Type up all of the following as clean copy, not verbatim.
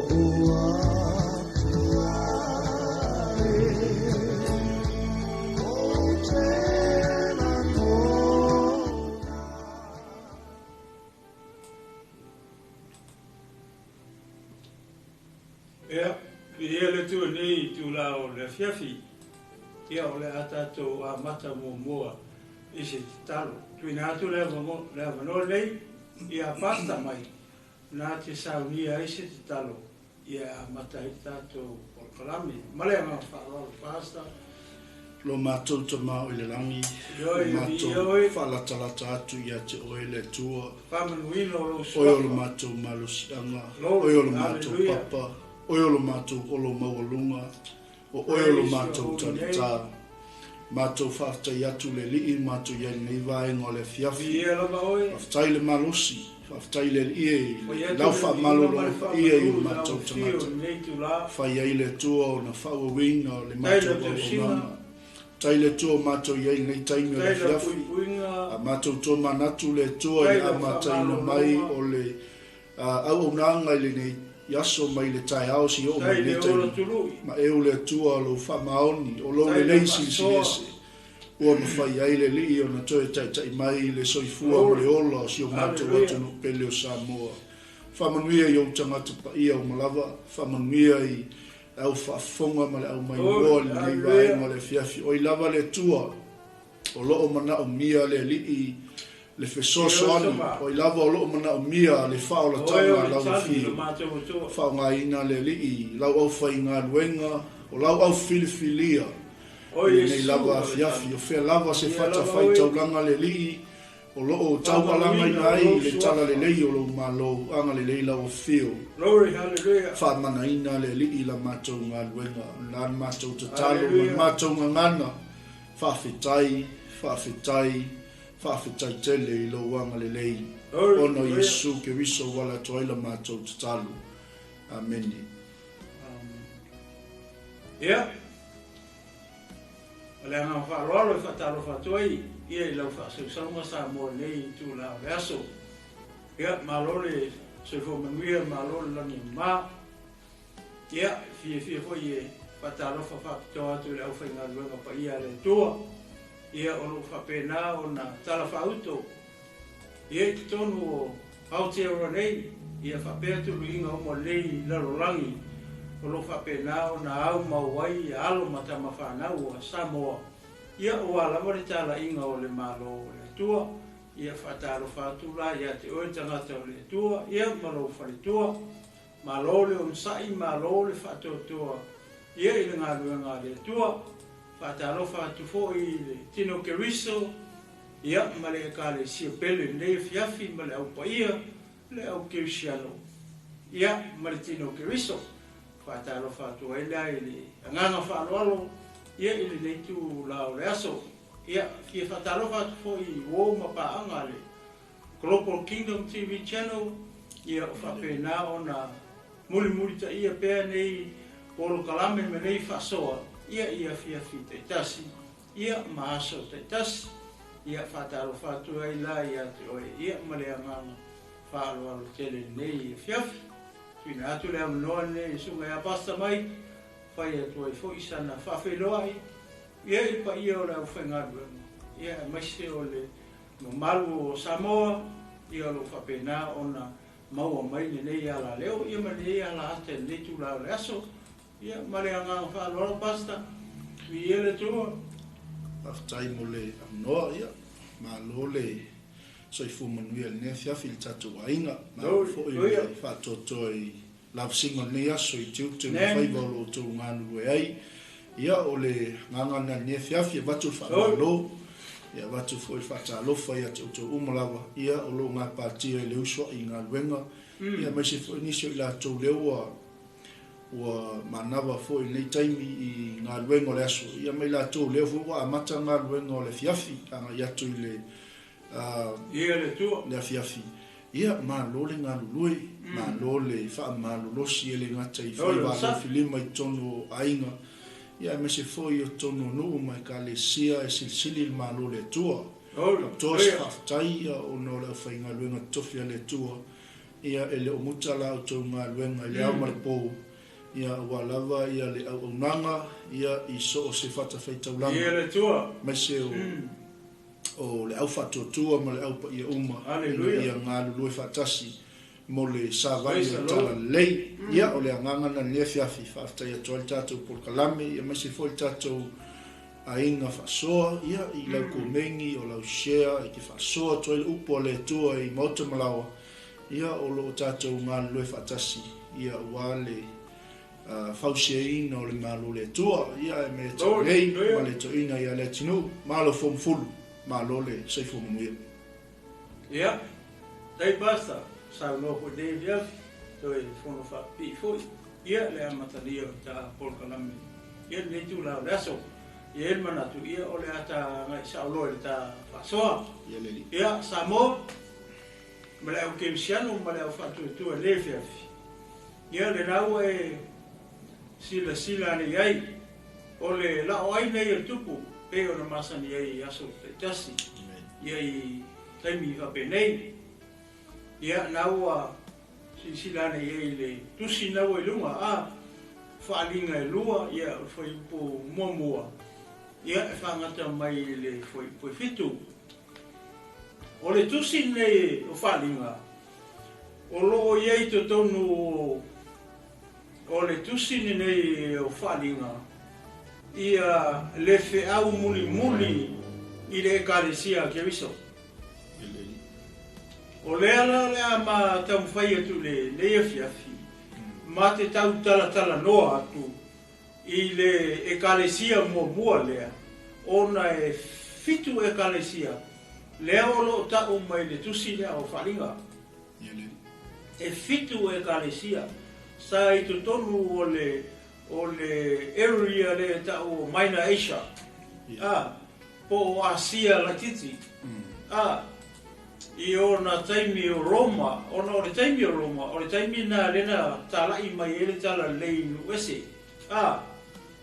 Ia, viia le Atua i lenei itula o le afiafi. Ia, o le a tatou amata muamua i se tatalo. Tuuina atu le avanoa lenei ia Pastor Mike na te saunia ai se tatalo ia e amata ai le tatou polokalame. Ma le agaga faaaloalo Pastor. Lo matou Tama o i le lagi, ua matou faalatalata atu ia te Oe le Atua, Oe o lo matou malosiaga, Oe o lo matou papa, Oe o lo matou olo maualuga, O Oe o lo matou talitā. Matou faafetai atu le Alii matou i ai lenei vaega o le afiafi. Faafetai le malosi, faafetai le Alii e i lau faamalolo paia i o matou tagata. Fai ai le Atua ona faaauauina o le matou auaunaga. Faafetai le Atua o matou i ai lenei taimi o le afiafi. A matou tomanatu le Atua i le amataina mai o le auaunaga i lenei aso mai le taeao seia oo mai i lenei taimi, ma eu le Atua o lou faamaoni, o lou lelei silisili ese, ua mafai ai le Alii ona toe taitai mai le soifua ma le ola o si o matou atunuu pele o Samoa. Faamanuia i ou tagata paia uma lava, faamanuia i le au faafofoga ma le au maimoa i lenei vaega o le afiafi. Oi lava le Atua! O lo o manaomia le Alii le fesoasoani, o ai lava o lo o manaomia le faaolataga a lau afio. Faaaogaina le Alii lau aufaigaluega, o lau aufilifilia i lenei lava afiafi. O fea lava se fatafaitaulaga le Alii o lo o taualagaina ai le talalelei o lou Malo, agalelei lau afio. Faamanaina le Alii la matou galuega, o lena le matou tatalo ma le matou gagana. Faafetai, faafetai, faafetai tele i lou agalelei, ona o Iesu Keriso ua ala atu ai la matou tatalo. Amene. Ia, o le agaga faaaloalo e faatalofa atu ai ia i lau faasausauga Samoa i lenei itula o le aso. Ia, malo le soifua manuia, malo le lagi e mama. Ia, e fiafia foi e faatalofa faapitoa atu i le aufaigaluega paia a le Atua, ia, o lo o faapena ona talafaauto ia i totonu o Aotearoa nei, ia faapea tuluiga uma o lenei lalolagi o lo o faapena ona aumau ai alo ma tama fanau a Samoa, ia, aua lava le talaiga o le Malo o le Atua. Ia, faatalofa atu la ia te oe tagata o le Atua, ia, ma lou faletua. Malo le onosai, malo le faatoatoa ia i le galuega a le Atua. Faatalofa atu foi i le Tino Keriso, ia, ma le Ekalesia pele i lenei afiafi ma le Au Paia, le Au Kerisiano, ia, ma le Tino Keriso. Faatalofa atu ai la i le agaga faaaloalo, ia, i lenei itula o le aso. Ia, fia faatalofa atu foi i uo ma paaga a le Global Kingdom TV Channel, ia o faapena ona mulimulitaia pea nei polokalame ma nei faasoa ia i afiafi taitasi ia ma aso taitasi. Ia faatalofa atu ai la ia te oe ia ma le agaga faaaloalo tele i lenei afiafi. Tuuina atu le avanoa lenei i le Susuga ia Pastor Mike, fai atu ai foi sana faafeiloai ia i le paia o le aufaigaluega ia aemaise o le Mamalu o Samoa, ia o lo o faapena ona maua mai lenei alaleo ia ma lenei alaata i lenei itula o le aso. Ia ma le agaga faaaloalo Pastor, viia le Atua. Faafetai mo le avanoa, ia malo le soifua manuia i lenei afiafi i le tatou aiga, malo foi le faatoatoa i lavasiga o lenei aso i tiute ma faiva o lo outou galulue ai. Ia, o le agaga lena i lenei afiafi, e avatu le faamalo, ia avatu foi le faatalofa ia te outou uma lava, ia, o lo o gapatia i le usoai i galuega, ia, aemaise foi nisi o i latou lea ua ua manava foi i lenei taimi i galuega o le aso, ia ma i latou lea foi ua amata galuega o le afiafi, agai atu i le le afiafi. Ia, malo le galulue, malo le faamalolosi e le gata i faiva alofilima i totonu o aiga, ia aemaise foi o totonu o nuu ma ekalesia e silisili le Malo o le Atua. Faapitoa se faafetai ona o le aufaigaluega totofi a le Atua. Ia e le o muta la outou galuega i le ao ma le po, ia aua lava ia le auaunaga ia i so o se fatafaitaulaga, aemaise o o le au faatuatua ma le au paia uma, ina ia galulue faatasi mo le savali o le talalelei. Ia o le agaga lena i lenei afiafi, faafetai atu ai le tatou polokalame, ia aemaise foi le tatou aiga faasoa, ia, i lau komeni, o lau share, e te faasoa atu ai le upu a le Atua i maota ma laoa, ia, o lo o tatou galulue faatasi, ia, aua le fausiaina o le Malo o le Atua, ia, ae mea tau nei, ma le toeaina ia Leatinuu, malo fomufulu, malo le soifua manuia. Ia, tai Pastor, saunoa foi nei afiafi, toe fono faapipii foi, ia le amatalia o ta polokalame ia lenei itula o le aso. E i ai le manatu, ia o le a ta agai sao loa i le ta faasoa. Ia le alii. Ia, Samoa, ma le au kerisiano ma le au faatuatua i lenei afiafi, ia lena ua e silasila ane i ai, o le la'o ai nei o le tupu, pei ona masani ai i aso taitasi, ia i taimi faapenei. Ia, na ua silasila ane i ai i le tusi na ua i luga, a Faaliga e lua, ia o le fuaiupu muamua, ia e faagata mai i le fuaiupu e 7. O le tusi lenei o Faaliga, o lo o i ai i totonu o le tusi lenei o Faaliga, ia le feau mulimuli i le Ekalesia a Keriso. O lea la o le a ma taumafai atu i lenei afiafi, ma te tautalatalanoa atu i le Ekalesia muamua lea, ona e 7 Ekalesia lea o lo o ta'u mai le tusi lea o Faaliga. E 7 Ekalesia sa i totonu o le area lea e ta'u o Minor Asia, a po o Asia laitiiti, a i ona taimi o Roma, ona o le taimi o Roma, o le taimi na lena tala'i mai ai le talalelei i nuu ese, a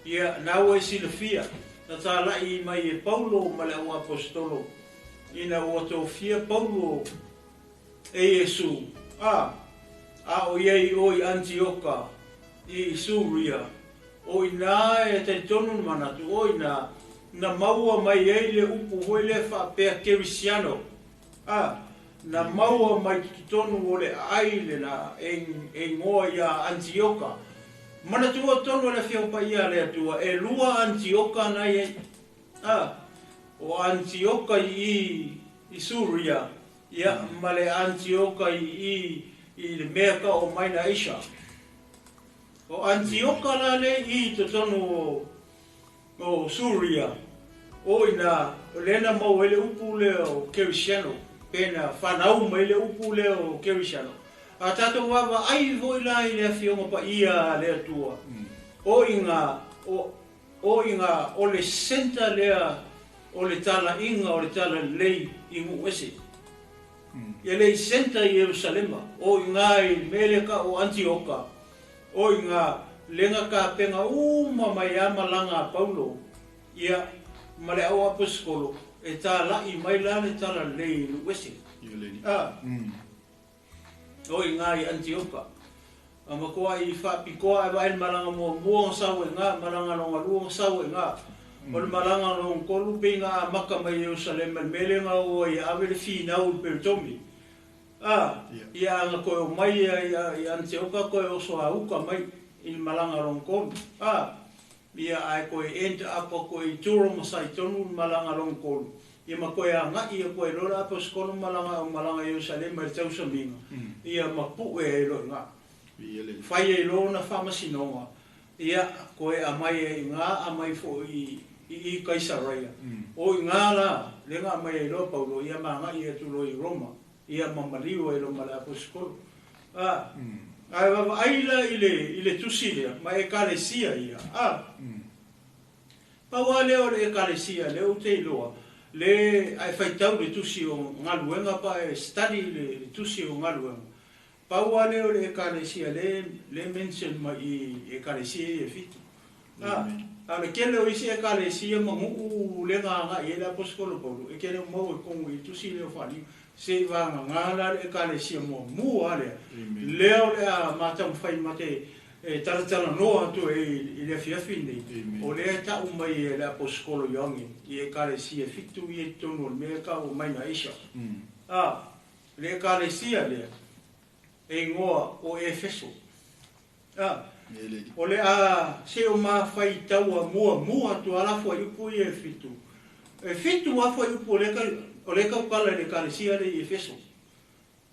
ia na ua e silafia na tala'i mai e Paulo ma le au aposetolo ina ua tofia Paulo e Iesu, a o iai o i Antioka i Suria, o ina e talitonu le manatu, o ina na maua mai ai le upu foi lea faapea kerisiano, a na maua mai totonu o le aai lena e igoa ia Antioka. Manatua tonu le afioga paia a le Atua, e 2 Antioka na i ai, a o Antioka i Suria, ia ma le Antioka i le mea ka o Minor Asia. O Antioka la le i totonu o Suria, o ina lena maua ai le upu lea o kerisiano, pe na whanau mai le upu lea o kerisiano. A tatou vaavaai foi la i le afioga paia a le Atua, o iga o le senta lea o le talaiga o le talalelei i nuu ese. Ia le i senta i Ierusalema, o iga i mele ka o Antioka, o iga lenga kapenga uma mai a malaga a Paulo, ia ma le au aposetolo e tala'i mai la le talalelei i nuu ese. O iga i Antioka. A matua i faapitoa e vaai le malaga muamua ona sau e gā, malaga longa lua ona sau e gā. O le malaga longa tolu pe ina amaka mai Ierusalema le mea lea na o ai ave le finau i le peretomi. A, ia aga koe o mai ia Antioka koe oso auka mai i le malaga longa tolu. A, ia ae koe end up koe i Turo ma Saitonu le malaga longa tolu. Ia ma koe aga'i ia koe loa le aposetolo malaga o malaga Ierusalema i le tausamiga. Ia ma pu'e ai loa i gā. Fai ai loa ona faamasinoga, ia koe aumai ai i gā, aumai foi i Kaisaraia. O i gā la, le ga aumai ai loa Paulo, ia ma aga'i atu loa i Roma, ia ma maliu ai loa ma le aposetolo. A, ae vaavaai la i le tusi lea, ma Ekalesia ia. A, pau lava lea o le Ekalesia, lea ou te iloa, le ae faitau le tusi o galuega pa e study le tusi o galuega. Pau lava lea o le Ekalesia le mention mai i Ekalesia ia e 7. A, a le kele o isi Ekalesia ma nuu le ga aga'i ai le aposetolo Paulo, e kele o maua i totonu i tusi lea o Faaliga. Se i vagagā la le Ekalesia muamua lea. Lea o le a mataumafai ma te e talatalanoa atu ai i le afiafi nei. O lea e ta'u mai e le Aposetolo Ioane i Ekalesia e fitu ia i totonu o le mea e ta'u o mai na Asia. A, le Ekalesia lea e igoa o Efeso. A, o le a se o mafaitaua muamua atu a la fuaiupu ia e fitu. E fitu a fuaiupu o le taukala i le Ekalesia lea i Efeso.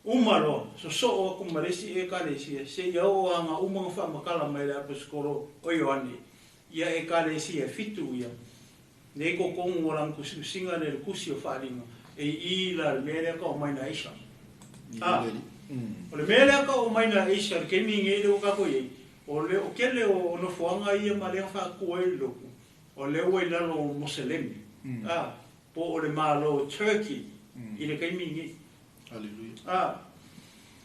Uma loa, sosoo aku ma le isi Ekalesia, seia oo aga uma na faamatala mai e le Aposetolo o Ioane ia Ekalesia e fitu ia. Nei totonu o lana tusitusiga lea i le tusi o Faaaliga, e i la le mea lea tau aumai na Asia. A, o le mea lea tau aumai na Asia i le taimi nei lea ua tatou i ai, o le o tele o nofoaga ia ma lea na faatutu ai le lotu, o lea ua i lalo o Moselemi, a, po o le Malo o Turkey i le taimi nei. Hallelujah. A,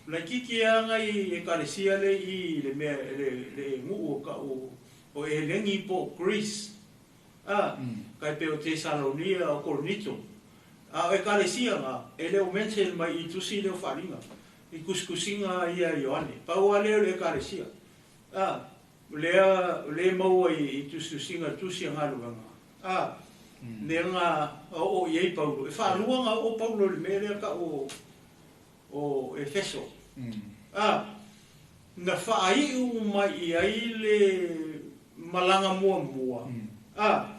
laitiiti lava nai Ekalesia lea i i le mea, le, le nuu o ka'u o Eleni po o Greece, a, kai pei o Tesalonia, o Korinito. A o Ekalesia na, e le o mention mai i tusi lea o Faaaliga, i tusitusiga ia a Ioane. Pau lava lea o le Ekalesia, a, lea, lea e maua i tusitusiga, tusi a galuega, a, lea na oo i ai Paulo. E faalua na oo Paulo i le mea lea ta'u o, o Efeso. A, na faaiu mai i ai le malaga muamua, a,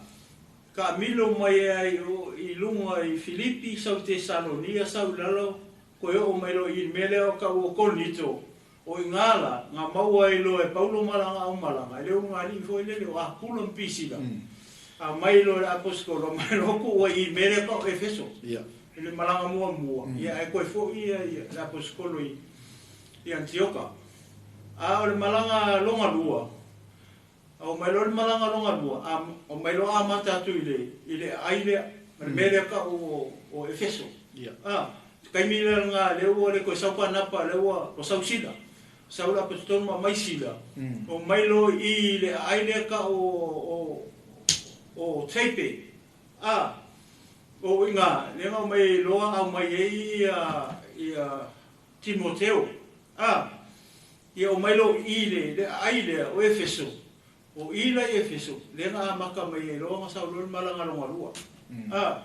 taamilo mai ai i luga i Filipi, sau i Tesalonia, sau i lalo, toe oo mai loa i le mea lea o ta'u o Korinito, o i ina la, na maua ai loa e Paulo ma lana aumalaga, e le ulugalii foi lele o Akula ma Pisila, aumai loa e le Aposetolo, aumai loa tuu ai i le mea lea ta'u o Efeso, i le malaga muamua, ia ae toe foi le Aposetolo i Anitioka. A o le malaga lona lua, aumai loa le malaga lona lua, aumai loa amata atu i le i le aai lea, ma le mea lea ta'u o Efeso. A, taimi lea lena lea ua le toe sau Panapa, lea ua sau Sila. Sau le Aposetolo ma aumai Sila, omai loa i le aai lea ta'u o Teipe. A, o i ina, lea na aumai loa aumai ai ia Timoteo. A, ia omai loa i le aai lea o Efeso, o i la i Efeso, lea na amata mai ai loa na sau loa le malaga lona lua. A,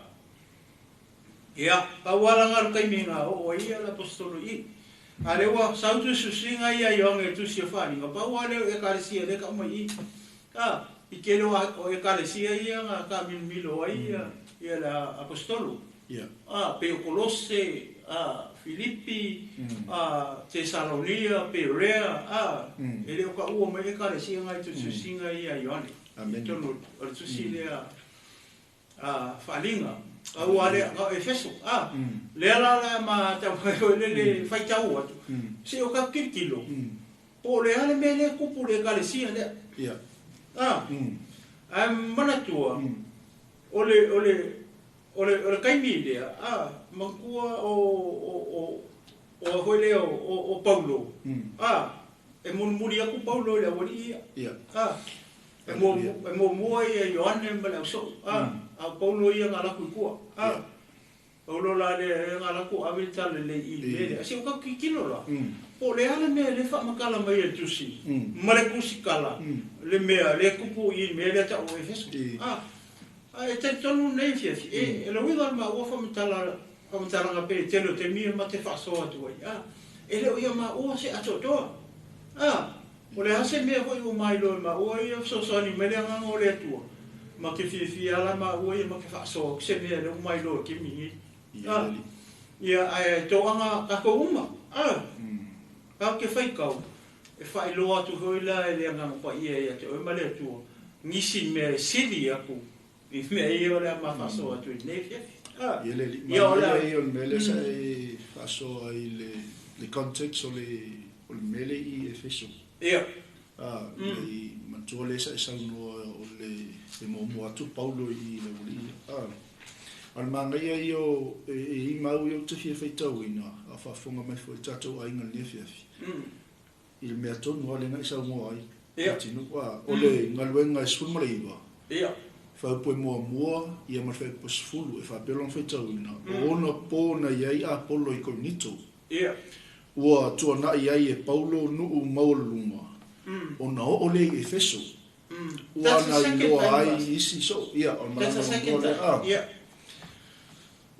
ia, pau lava lena o le taimi na oo ai le Aposetolo i i. A lea ua sau tusitusiga ia a Ioane i le tusi o Faaaliga, pau lava lea o Ekalesia lea e tau mai i i. A, i tele o Ekalesia ia na taamilomilo ai ia le Aposetolo. A, pei o Kolose, a, Filipi, a, Tesalonia, Perea, a, e le o taua mai Ekalesia na i tusitusiga ia a Ioane. I totonu o le tusi lea a Faaaliga, a ua lea na o Efeso, a, lea la le a ma taumafai foi le faitau atu, se o tatou tilotilo, po o le a le mea lea e tupu i le Ekalesia lea. A, ae manatua, o le, o le, o le, o le taimi lea, a, manatua o, o, o, o a foi lea o, o Paulo, a, e mulimuli atu Paulo i le aualii ia. A, e muamua ia Ioane ma le ausoo, a, a o Paulo ia na alu atu i tua. A, Paulo la lea na alu atu ave le talalelei i le mea lea. A se o tatou tilotilo la, po o le a le mea lea e faamatala mai e le tusi ma le tusikala le mea lea e tupu i le mea lea ta'u o Efeso. A, a e talitonu lenei afiafi, e le uiga o le maua faamatala faamatalaga pei e tele o taimi ia ma te faasoa atu ai, a, e le o ia maua se atoatoa. A, o le a se mea foi ua mailoa e maua ia fesoasoani mai le Agaga o le Atua, ma te fiafia lava la maua ia ma te faasoa atu se mea lea ua mailoa e taimi nei. A, ia, ae toaga tatou uma, a, tatou te faitau, e faailoa atu foi la e le Agaga Paia ia te oe ma le Atua nisi mea e sili atu i mea ia o le a ma faasoa atu i lenei afiafi. A, Ia le alii, ia o le a. Manaia ia o le mea lea sa e faasoa ai i le context o le o le mea lea i Efeso. Ia. A, i manatua lea sa e saunoa o le e muamua atu Paulo i le aualii ia. A, a o le manaia ia o e i ai mau ia ou te fia faitauina, a o faafofoga mai foi le tatou aiga i lenei afiafi. I le mea tonu lava lea na e saunoa ai. Ia. Tino, a, o le galuega e 19. Ia. Fuaiupu e muamua ia ma le fuaiupu e 10 e faapea lona faitauina, o ona po na i ai Apolo i Korinito. Ua tuanai ai e Paulo nuu maualuluga, ona oo lea i Efeso. Ua That's the na second iloa time, ai Pastor. isi soo. Ia, o le That's the malaga second lona lua lea. time. Ah.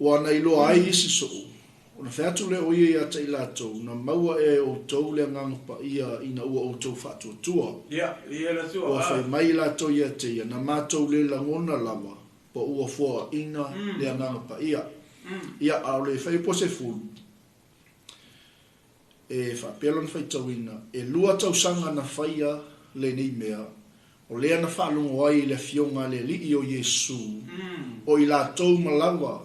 Ua na iloa ai isi soo. Ona fai atu lea o ia ia te i latou, na maua e outou le agaga paia ina ua outou faatuatua. Ia, ia le Atua. Ua fai mai latou ia te ia, na matou le lagona lava, po ua foaina le agaga paia. Ia, a o le fuaiupu 10, e faapea lona faitauina, e 2 tausaga na faia lenei mea, o lea na faalogo ai le afioga a le Alii o Iesu, o i latou ma lava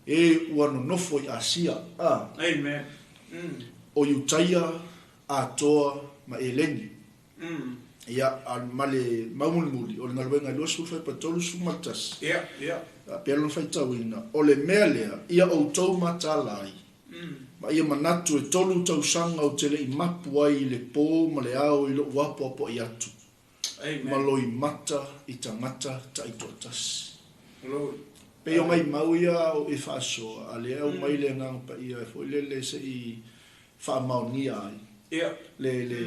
e ua nonofo i Asia. Amen. O Iutaia, Atoa ma Eleni. Ia, a ma le maumulimuli, o le galuega e 20 31. Ia, ia. Faapea lona faitauina, o le mea lea, ia outou mataala ai. Ma ia manatu e 3 tausaga o te lei mapu ai i le pō ma le ao i lou apoapoai atu. Amen. Ma loimata i tagata taitoatasi. Glory. Pei o ngai mau ia o e faasoa, a lea au mai le agaga paia e foi lele se i faamaonia ai. Le, le,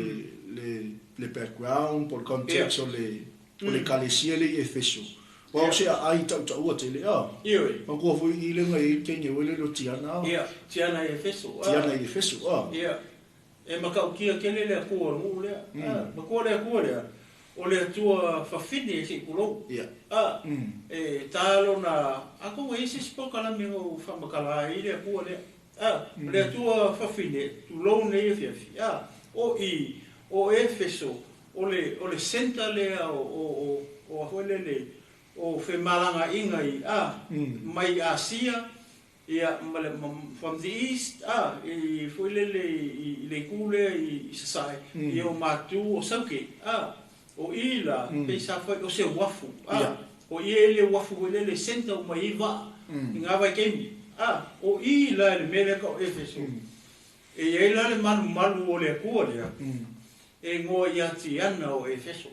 le, le background, po le context o le, o le ekalesia le i Efeso. Wa o se a ai tautaua te le a. Ioe. Ma kua foi i lenga i kenge o le lo Tiana. Ia, Tiana i Efeso. Tiana i Efeso. Ia. E makaukia kele le atua o nuu lea. Makua le atua lea. O le atua fafine e se i kulou. Ia. E tālo na, a konga i se sipoka la mea o whamakala ai le atua lea. O le atua fafine, tulou nei e fiafi. O i, o Efeso, o le senta lea o o le le, o whemalanga inga i, mai Asia, ia, from the east, i foi lele i le kule i Sasai, i o mātu o Sauke, o i la, pe sa fai, o se wafu, o i e le wafu e le senta o mai iwa, i ngā vai keimi, o i la le mele ka o Efeso, e i la le malu malu o le akua lea, e ngoa i ati ana o Efeso,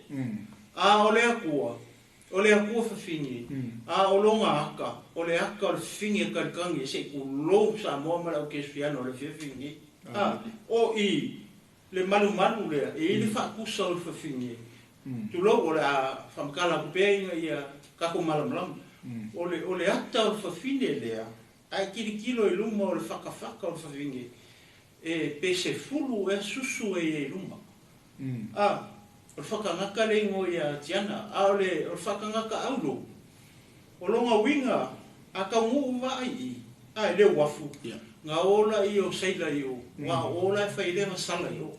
a o le akua, o le akua fawhini, a o longa aka, o le aka o le whingi e karikangi, se ku lou sa moa mara o kesfiano o le whiwhingi. O i, le malu malu lea, e i le whakusa o le whiwhingi. Tulou o le a whamakala kupea inga ia kako malamalama. O le ata o le whiwhine lea, a e kirikilo i luma o le whakawhaka o le whiwhingi, e pese fulu e susu e i luma. O le whakangaka le ingo ia Tiana, a o le whakangaka aulo. O longa winga, a ka ngu wa ai, a e le wafu. Ngā ola i o seila i o, ngā ola e whaile ngā sala i o.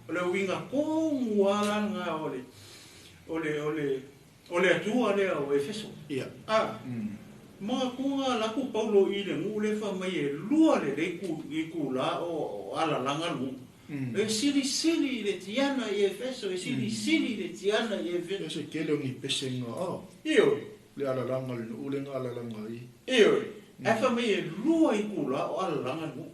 O le winga kongu ala ngā o le atua lea o Efeso. Mga kunga laku Paulo i le ngu le wha mai e lua le le i ku la o ala langa ngu. E sili sili le Tiana i Efeso, e sili sili le Tiana i Efeso. E se kele o ni pese ngā o. Io. Le ala langa le ule ngā ala langa i. Io. E wha mai e lua i ku la o ala langa ngu.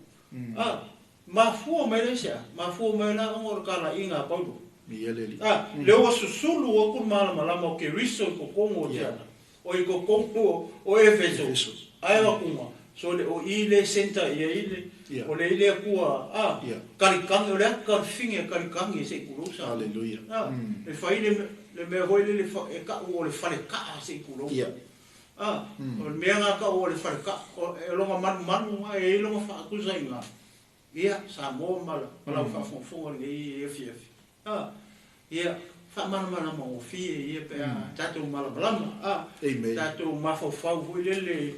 Ma fua mai le sea, ma fua mai la ngor kala i ngā Paulo. Mi ele li. Le o susulu o ku malamalama o ke riso i kokongo o Tiana. O i kokongo o Efeso. Ai wa kunga. So le o i le senta ia i le. O le ile kua, karikangi, o le aka whingi karikangi se i kulosa. Hallelujah. Le whai le mea hoi le e ka o le whare kaa se i kulosa. O le mea ngā ka o le whare kaa, o e longa manu manu, e longa whaakusa i ngā. Ia, sa mō mala, mala o whaafonfonga le i e fiafi. Ia, whaamanamanama o fie, ia pe a tātou malamalama, tātou mawhauwhau hui lele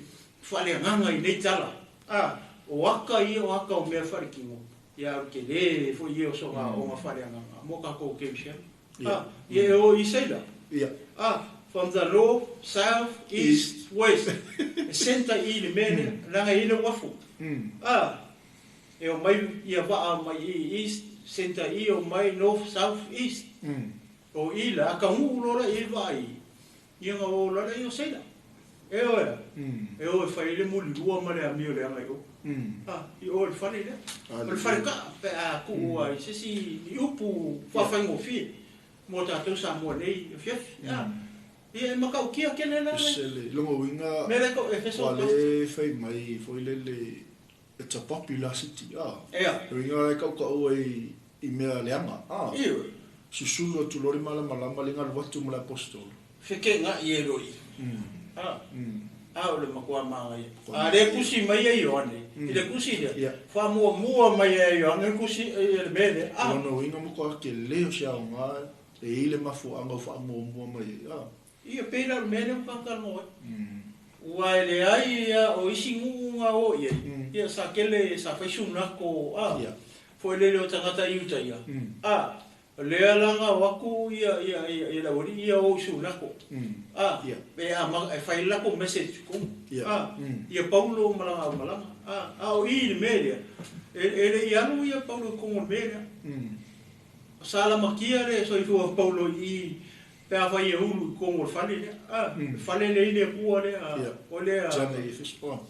whale nganga i nei tala. O aka ia o aka o mea whare kingo. Ia o ke le fo ia o songa o ngā whare nganga. Mō ka kou keu siana. Ia e o i seila. From the north, south, east, west. E senta i le mele, langa i le wafu. E o mai ia waa mai i east, senta i o mai north, south, east. O i la, aka ngu lola i waa i. Ia ngā o lola i o seila. E oe, e oe whai le muli rua ma le amio le anga i o. I oe le whare lea. O le whare ka, pe a kuu ai, se si i upu whawhaingo whie. Mō tātou sa mua nei, e fiafi. Ia e makautia kele la le. Esele, longa uiga. Mea le ko Efeso. Ua le fai mai foi lele it's a popular city a. Ia. Uiga e kaukau ai i mea leaga a. Ioe. Susulu atu loa le malamalama le galu atu ma le aposetolo. Fekega'i e loi. A. A o le matua magaia. A lea tusi mai e Ioane i le tusi lea, faamuamua mai e Ioane le tusi le mea lea. A. Lona uiga matua tele o se aoga e i le mafuaaga o faamuamua mai ai. A. Ia pei la o le mea lea ua tatou talanoa ai. Ua e leai ia o isi nuu na o i ai, ia sa kele sa fai sunako a, foi lele o tagata i uta ia, a, lea la na o atu ia ia ia ia le aualii ia o i sunako, a, e a e fai le latou message i totonu, a, ia Paulo ma lana aumalaga, a, a o i i le mea lea, e le i alu ia Paulo i totonu o le mea lea. Sa lamatia le soifua o Paulo i i pe afai e ulu i totonu o le fale lea, a, le fale lea i le Atua lea, o lea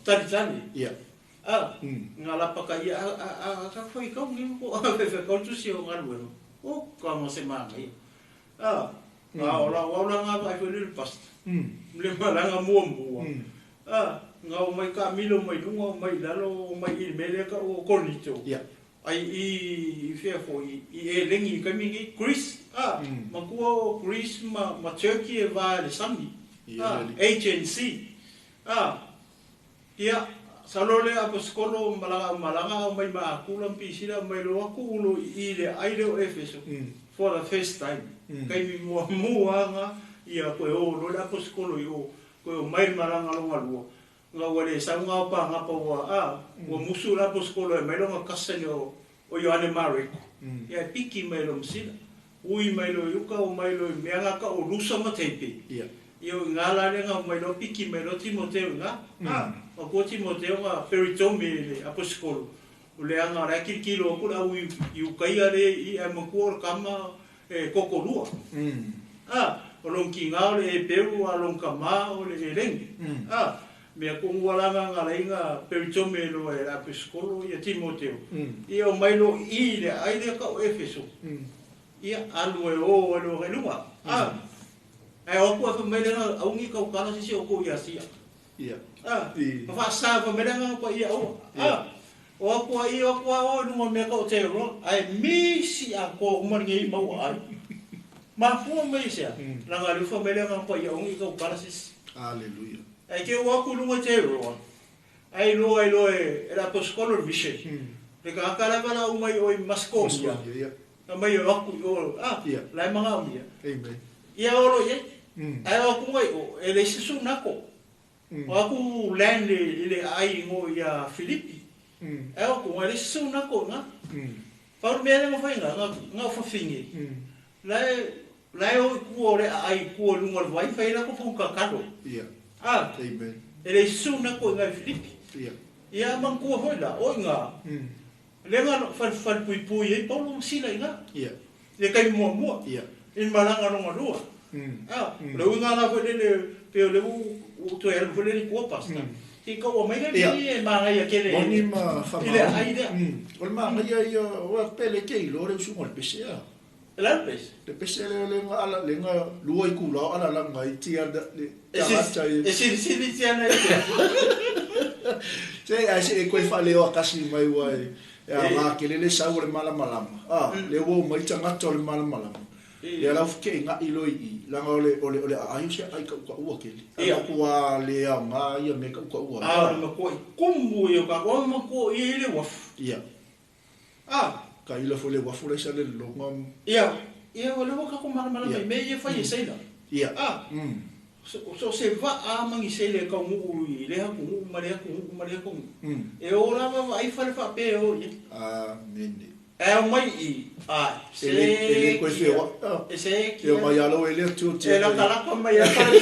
talitali, a, nga lapaka ia, a, a, a, ka faitau nei ko faitau le tusi o galuega, o ka ma se manaia, a, a o lau au la nga vaai foi le pasta, le malaga muamua, a, nga o mai taamilo mai luga o mai lalo o mai i le mea lea tau o Korinito. Ai i fea foi i elegi i taimi nei Greece a matua o Greece ma ma Turkey e va i le sami a HNC a ia salo le aposikolo malaga au malaga au mai ma Akula ma Pisila au mai loa atu ulo i i le ai lea o Efeso for the first time taimi muamua nga ia toe o loa le aposikolo i o toe omai le malaga longa lua Nga ua le sau nga o pagapa ua a, ua musu la aposikolo e mai longa cousin o o Ioane Mareko, ia e piki mai lo masila. Ui mai lo i uka o mai lo i mea nga ka o Lusa ma Taipei. Ia o i nga la lea nga o mai lo piki mai lo Timoteo i nga, a, ma kua Timoteo nga peritome le aposikolo, o lea nga la e kilikilo aku le au i uka ia le i ae makua o le kama e kokolua. A, o long kinga o le epeu a long kama o le elenge. A, mea kohu ala nga nga laiga peritome loa e le aposikolo ia Timoteo. Ia o mai lo i le ai lea ka o Efeso. Ia alu e o e loa luga. A, ae o aku e fai mai lea aungi kau kala sisi o kou i Asia. A, ma faasa fai mai lea nga pa ia aua. A, O aku a i o aku a o i luga o mea ka o te roa, ae misi atoa uma lenei maua ai. Mafua mai i sea, laga le ufa mai lea nga paia ongi i kau kala sisi. Aleluia. Ae ke o aku i luga i te roa, ae iloa ai loa e le aposikolo le mission. Le tagata lava la uma i o i Mascomia, na mai o aku i o, a, la e magaomia. Amen. Ia olo i ai. Ae o aku ngai o, e leai se sunako. O aku land i le aai ngo ia Filipi. Ae o aku ngai le se sunako nga. Pau le mea lea na fai nga, nga o fafine. La e, la e o i kua o le aai i kua i luga o le vai, fai ai latou faugakalo. A, e leai se sunako i ngai Filipi. Ia manatua foi la, o i nga, lea na falepuipui ai Paulo ma Sila i nga. I le taimi muamua, i le malaga lona lua. A, o le uiga la foi lele, pei o lea ua ou toe alu foi lele i tua, Pastor. Se i taua mai le mea ia e manaia tele Moni ma i le aai lea. O le manaia ia, oe pe le te iloa le usuga o le pese a. E le a le pese? Le pese lea le nga ala, le nga lua itula o ala langa i tia le tagata i. E silisili tia nei te. Se ai se e koe whaaleo akasi mai ua e. E a ngā kele le sau o le malamalama. A, le ua o mai tagata o le malamalama. Ia lau fike i ngaʻi loa i i, laga o le, o le, o le aai o se aai kaʻukaʻua kele. A matua le aoga ia mea kaʻukaʻua ai. A o le matua i kumu ia o kākou, a matua i ai le uafu. Ia. A. Ka ila foi le uafu lai sa le lologa. Ia, ia o lea ua kākou malamalama i mea ia e fai e seila. Ia. A. So o se vaa magi seila e taunuu i lea atunuu ma lea atunuu ma lea atunuu. E o lava vaai fale faapea e o i ai. Amene. E ao mai i, a, E le, e le koe wheoa. E se kia. E o mai alo e le atu o E latalata mai a fale.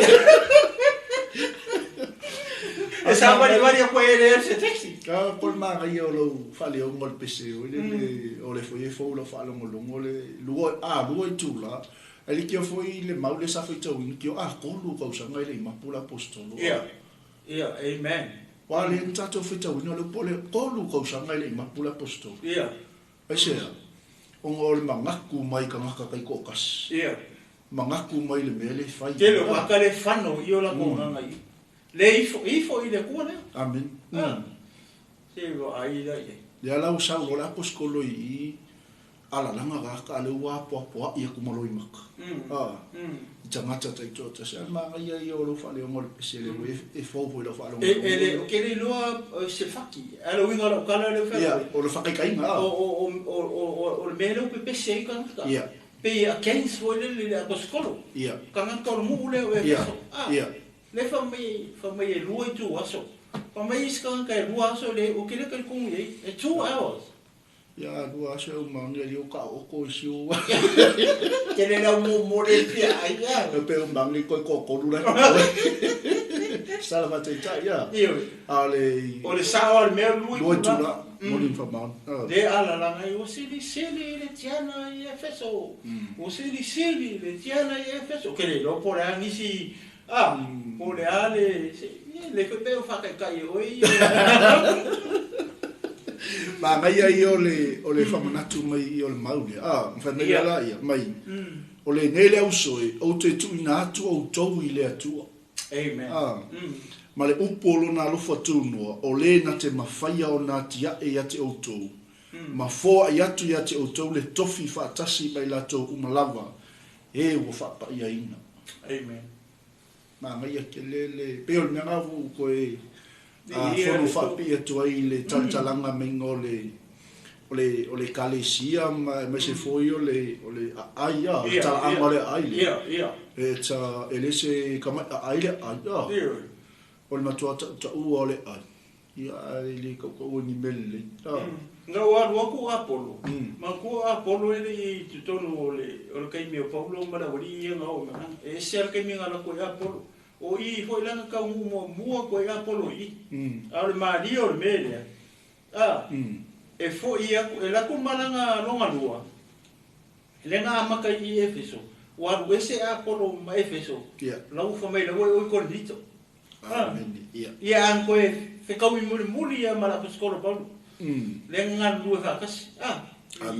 E savalivali aku ai e le se taxi. Ka ko le manaia o lou faaleoga o le pese oi le o le foi e fou lau faalogologo le lua a lua itula ae le kia foi le mau le sa faitauina kia a tolu tausaga e le i mapu le aposetolo. Ia, ia, amen. Ua le na tatou faitauina o le upu o le tolu tausaga e le i mapu le aposetolo. Ia. Aisea? Ona o le manatu mai tagata taitoatasi. Ia. Manatu mai le mea le fai. Tele o ka le fano i o la ko nganga i. Le ifo ifo i le kua le. Amen. Se wa ai la i. Le ala o sau lo le aposkolo i ala langa ga ka le ua po po ia ku malo i maka. I tangata tai to ta se ma ia ia o lo fa le o le pese le e fo fo lo fa lo. E le o ke le loa se faki. Ala winga lo kala le fa. Ia o le fa kai nga. O o o o o le mele o pese i ka. Ia. Pe a kens foi le le aposkolo. Ia. Ka nga ko mu le o e. Ia. Le fa mai e lua i tu aso. Fa mai iska ka e lua aso le o ke le ka kongu e 2 hours. Ia lua aso e maunga li o ka o ko isi o. Ke le lau mo mo le pia ai ia. E pe o maunga ko ko ko lula. Sala va te ta ia. Io. Ale. O le sa o le mea lua i tu la. Mo le fa maun. Le ala la ngai o sili sili le tiana i Efeso. O sili sili le tiana i Efeso. Ke le lo po le angisi. Ah, po le ale le fe pe o fa kai kai oi. Ma ngai ai o le whamanatu mai i o le maule. Ah, mwhamele la ia, mai. O le nele au soe, o te tuina atu au tau i le atua. Amen. Ah, ma le upo o lona alofa tūnoa, o le na te mawhaia o nā tia e ia te outou. Ma foa i atu ia te outou le tofi whaatasi mai latou umalava, e ua whaapa ia ina. Amen. Ma ngai a ke lele, pe o le mea ngavu koe, fono whaapi atu ai le talatalanga mainga o le o le kalesia ma se foi o le ai a talaanga le ai le. Ia. E ta ele se kama ai le ai a. O le matua ta ua o le ai. Ia le ka ko ni mele. Nga wa wa ku Apollo. Ma ku Apollo ele i tonu o le kai me Paulo ma la wali ia nga o ma. E se kai me nga la ko Apollo. O i foi langa ka mo mua ko Apollo i. A le mali o le mele. Ah. E fo ia e la ku malanga longa lua. Le nga maka i Efeso. Wa ese Apollo ma Efeso. Ia. La u fa mai la o Corinto. Amen. Ia. Ia an ko e fekau i muli muli ia mala paskolo Paulo. Le nga lua fa kasi. Ah.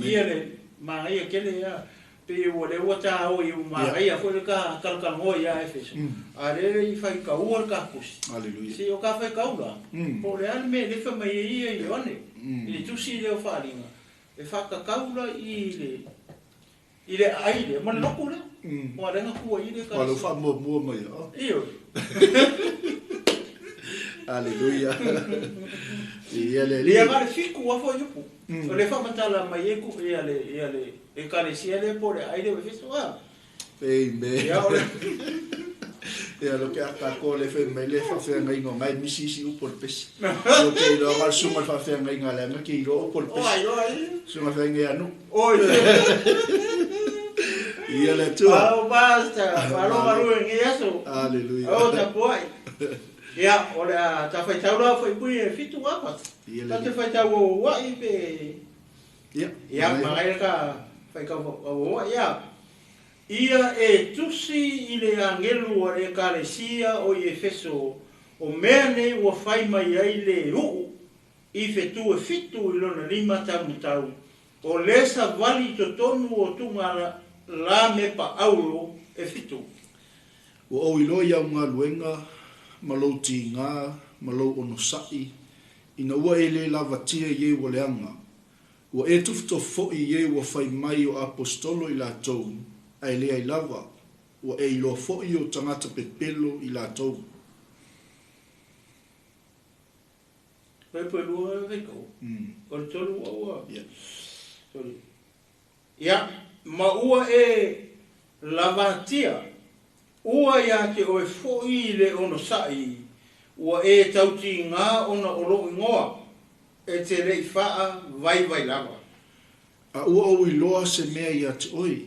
Ia le ma ia kele ia pe o le ua ta o i ma ia foi ka ka ngo ia Efeso. A le i fai ka ua ka kusi. Hallelujah. Si o ka fai ka ula. Po le al me le fa mai ia i one. I tusi le o falinga. E fa ka kaula i le ai le man loku le. O le nga ku i le ka. O le fa mo mo mai a. Io. Hallelujah. Ia le ia ga le fiku wa fo yupu. O le fa matala mai e ku ia le e kalesia le po le ai le Efeso a. Amen. Ia o le ia lo ke aka ko le fe mai le fa fe ngai ngo ngai misi si upo le pesi. Lo ke lo ga suma fa fe ngai ngale nga ke ro upo le pesi. Oi oi. Suma fe ngai anu. Oi. Ia le tua. Au basta. Malo maru ngi aso. Hallelujah. O ta poi. Ia o le ta fai taula fai pui e fitu apa. Ta te fai tau wa i pe. Ia. Ia ma ka fai ka o ia. Ia e tusi i le angelu o le kalesia o i Efeso, o mea nei ua fai mai ai le uu, i fetu e fitu i lona lima tamutau, o le savali totonu o tunga la me pa aulo e fitu. Ua o iloa ia unga luenga, ma lou tīngā, ma lou onosai, ina ua e le lavatia i e ua leanga. Ua e tufutofo i e ua fai mai o apostolo i latou, ai le ai lava, ua e iloa foi o tangata pepelo i latou. Pepe lua veko. O le tolu ua ua. Ia. Sorry. Ia, ma ua e lavatia, ua ia te oe foi le onosai, ua e tauti ngā ona o lou ingoa, e te lei faa vai vai lava. A ua au iloa se mea ia te oe,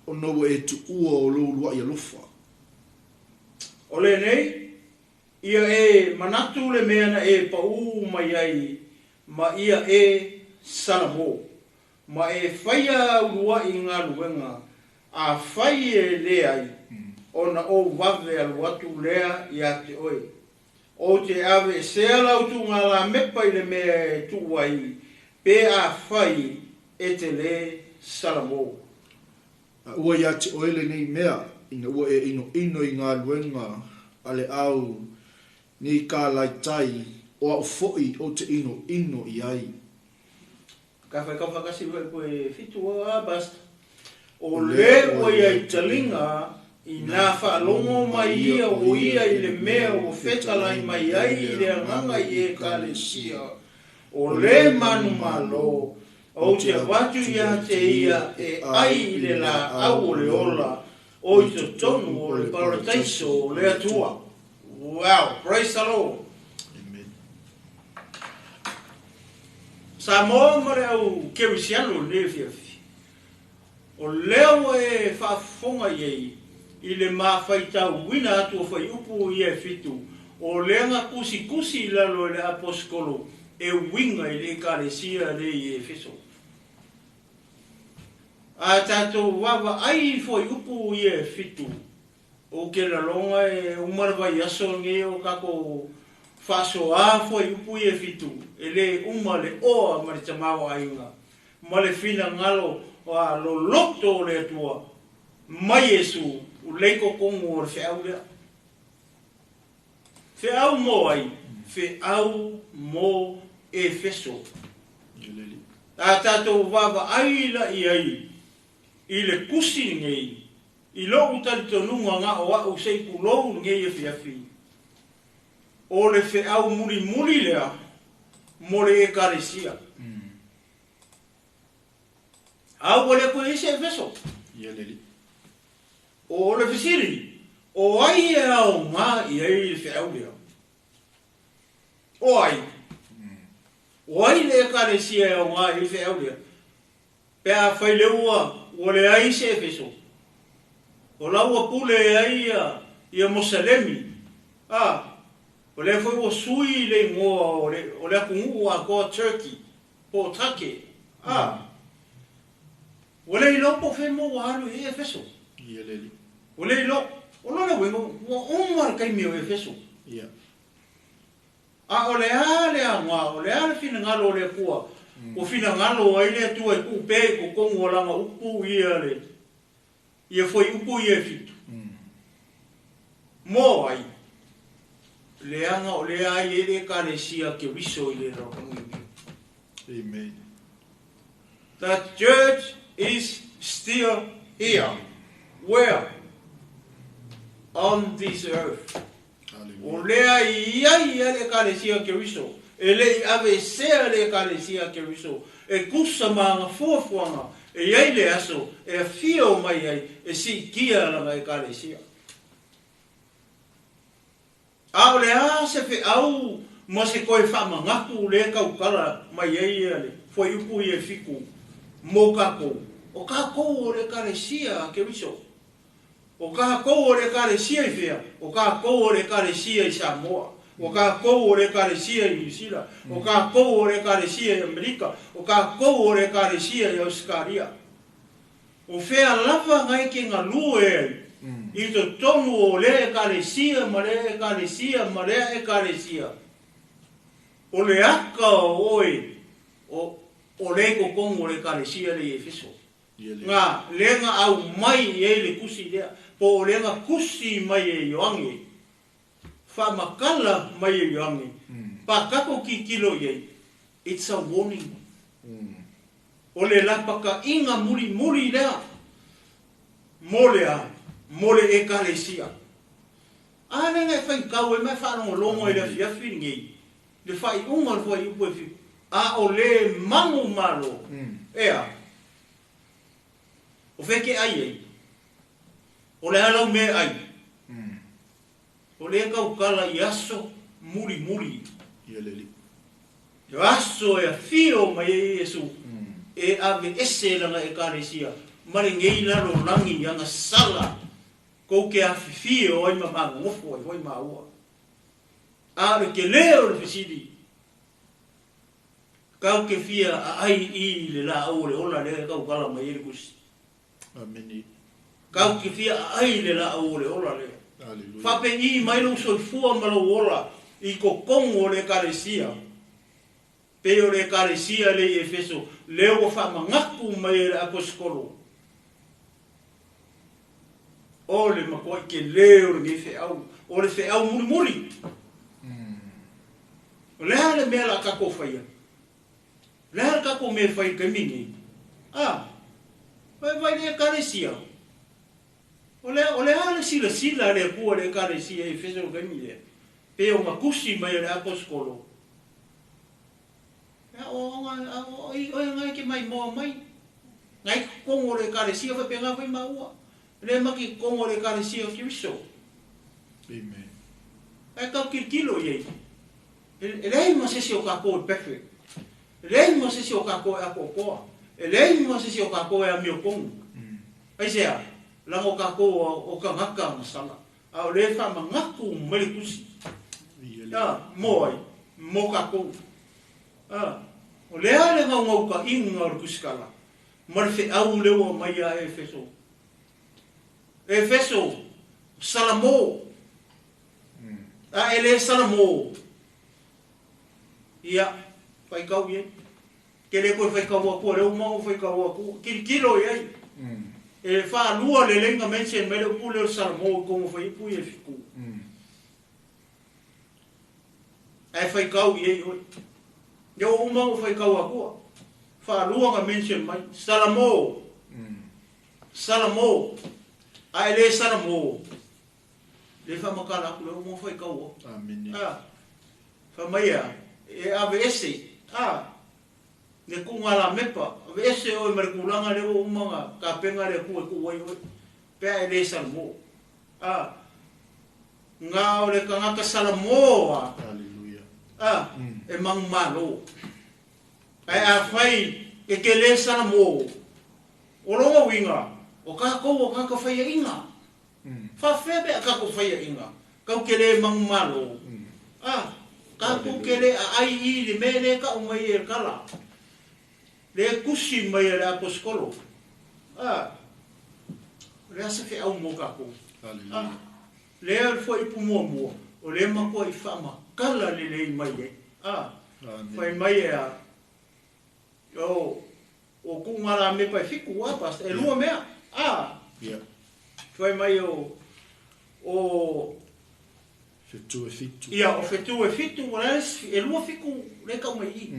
o noa e tu ua o lou lua i alofa. O le nei, ia e manatu le mea na e pau mai ai, ma ia e salamo. Ma e whaia urua i ngā luenga, a whai e le ai, ona o wawe alu atu lea ia te oe. O te ave se ala utu ngā la mepa i le mea e tu ai, pe a whai e te le salamo. A ua ia te oe lenei mea, ina ua e inoino i galuega a le au Nikalaitai, o a'u fo'i ou te inoino i ai. Ka whai kau whakasi wai koe fitu o a basta. O le ua ia i taliga i nā whaalongo mai ia o ia i le mea ua fetalai mai ai i le agaga i ekalesia. O le manumalo, ou te avatu ia te ia e ai i le laau o le ola, o i totonu o le parataiso o le Atua. Wow, praise the Lord. Amen. Samoa ma le au kerisiano lenei afiafi. O lea ua e faafofoga i ai i le mafaitauina atu o fuaiupu ia e fitu, o lea na tusitusi i lalo e le aposetolo e uiga i le ekalesia lea i Efeso. A tatou vaavaai i fuaiupu ia e fitu, ou te laloga e uma le vaiaso lenei o tatou faasoā fuaiupu ia e fitu, e lē uma le oa ma le tamaoaiga ma le finagalo a loloto o le Atua mai Iesu o lei totonu o le feau lea. Feau mo ai, feau mo Efeso. A tatou vaavaai la i ai i le tusi lenei, i lou talitonuga na o a'u se i tulou lenei afiafi, o le feau mulimuli lea mo le ekalesia. A ua le koe ai se Efeso. O le fesili, o ai e aoga i ai le feau lea? O ai? O ai le ekalesia e aoga i ai le feau lea? Pe afai lea ua leai se Efeso. O la ua pule ai ia Moselemi. O lea foi ua sui le igoa o le atunuu atoa Turkey, po o Take. Ua le iloa po o fea mo ua alu i Efeso. Ua le iloa. O lona uiga, ua uma le taimi o Efeso. A o le a le aoga, o le a le finagalo o le Atua, ua finagalo ai le Atua e tuu pea i totonu o lana upu ia le ia fuaiupu ia e fitu. Mo ai, leaga o lea ai e le ekalesia Keriso i le lalolagi. Amen. The church is still here. Where? On this earth. O lea i ai ia le ekalesia Keriso. E le i avesea le ekalesia Keriso. E kusa ma anga fuafuaga e iai le aso e afio mai ai e siitia lana ekalesia. A o le a se feau ma se toe faamanatu lea tautala mai ai ia le fuaiupu ia e fitu mo tatou. O tatou o le ekalesia a Keriso. O tatou o le ekalesia i fea? O tatou o le ekalesia i Samoa. O tatou o le ekalesia i Niu Sila. O tatou o le ekalesia i Amerika. O tatou o le ekalesia i Ausetalia. O fea lava na e ke galue ai i totonu o lea ekalesia ma lea ekalesia ma lea ekalesia. O le aka o oe o le totonu o le ekalesia le i Efeso. Nga lea na aumai i ai le tusi lea, po o lea na tusi mai e Ioane, faamatala mai e Ioane, pa tatou tilotilo i ai, it's a warning. O le lapataiga mulimuli lea mo le a, mo le ekalesia. A lea na e faitau ai ma e faalogologo i le afiafi lenei, le faaiuga o le fuaiupu e fitu, a o le manumalo, ea, o fea e te ai ai? O le a lau mea e ai? O lea tautala i aso mulimuli. O aso e afio mai ai Iesu e aveese lana ekalesia ma lenei lalolagi agasala kou ke afifio ai ma magogofo ai foi maua. A o le telē o le fesili, kau ke fia aai i le laau o le ola lea e tautala mai ai le tusi. Amene. Kau ke fia aai i le laau o le ola lea. Faapei mai lou soifua ma lou ola i totonu o le ekalesia. Pei o le ekalesia le i Efeso, lea ua faamanatu mai e le aposetolo. O le matua i ke le o lenei feau, o le feau mulimuli. O le a le mea la tatou faia? O le a le tatou mea e fai i le taimi lenei? A, vai vai le Ekalesia. O le, o le a le silasila a le Atua i le Ekalesia i Efeso i le taimi lea? Pe o matusi mai e le aposetolo. Ia, o, o, o, i, oe ngai ke maimoa mai. Ngai totonu o le Ekalesia faapena foi maua. Le maki totonu o le Ekalesia o Keriso. Amen. Ae tau tilotilo i ai. E leai ma se isi o tatou e perfect. E leai ma se isi o tatou e atoatoa. E leai ma se isi o tatou e amiotonu. Aisea? Leaga o tatou o tagata masala. A o lea e faamanatu mai le Tusi. A, mo ai? Mo tatou. A, o le a le naunautaiga o le tusitala ma le feau lea ua aumai ia Efeso? Efeso, Salamo. A e le Salamo, ia, faitau i ai. Ke le toe faitau atua, lea ua uma ona faitau atu. Tilotilo i ai. E faalua lelei ona mention mai le upu lea o le Salamo i totonu o fuaiupu ia e 7. Ae faitau i ai oe. Lea ua uma ona faitau atua. Faalua ona mention mai. Salamo. Salamo. A e le Salamo, le faamatala atu lea ua uma ona faitau atu. Amene. A, fai mai a, e aveese, a, le tuuga lamepa, aveese oe ma le tulaga lea ua uma ona tapena le Atua e tuu ai oe, pe a e le Salamo. A, na o le tagata Salamo a, Hallelujah. a, e manumalo. Ae afai e te le Salamo, o lona uiga, o tatou o tagata faiaina. Faafefea pe a tatou faiaina, tatou te le manumalo. A, tatou te le aai i le mea lea e tau mai e le tala, le tusi mai e le aposetolo. A, o le a se feau mo tatou? Hallelujah. A, lea le fuaiupu muamua, o lea matuai faamatala lelei mai ai. A, Amen. fai mai e a, o, o tuuga lamepa e 7, a, pastor, e lua mea. A, Yeah. fai mai o, o, Fetu e 7. ia, o fetu e 7, o le a e lua fiku le tau mai i.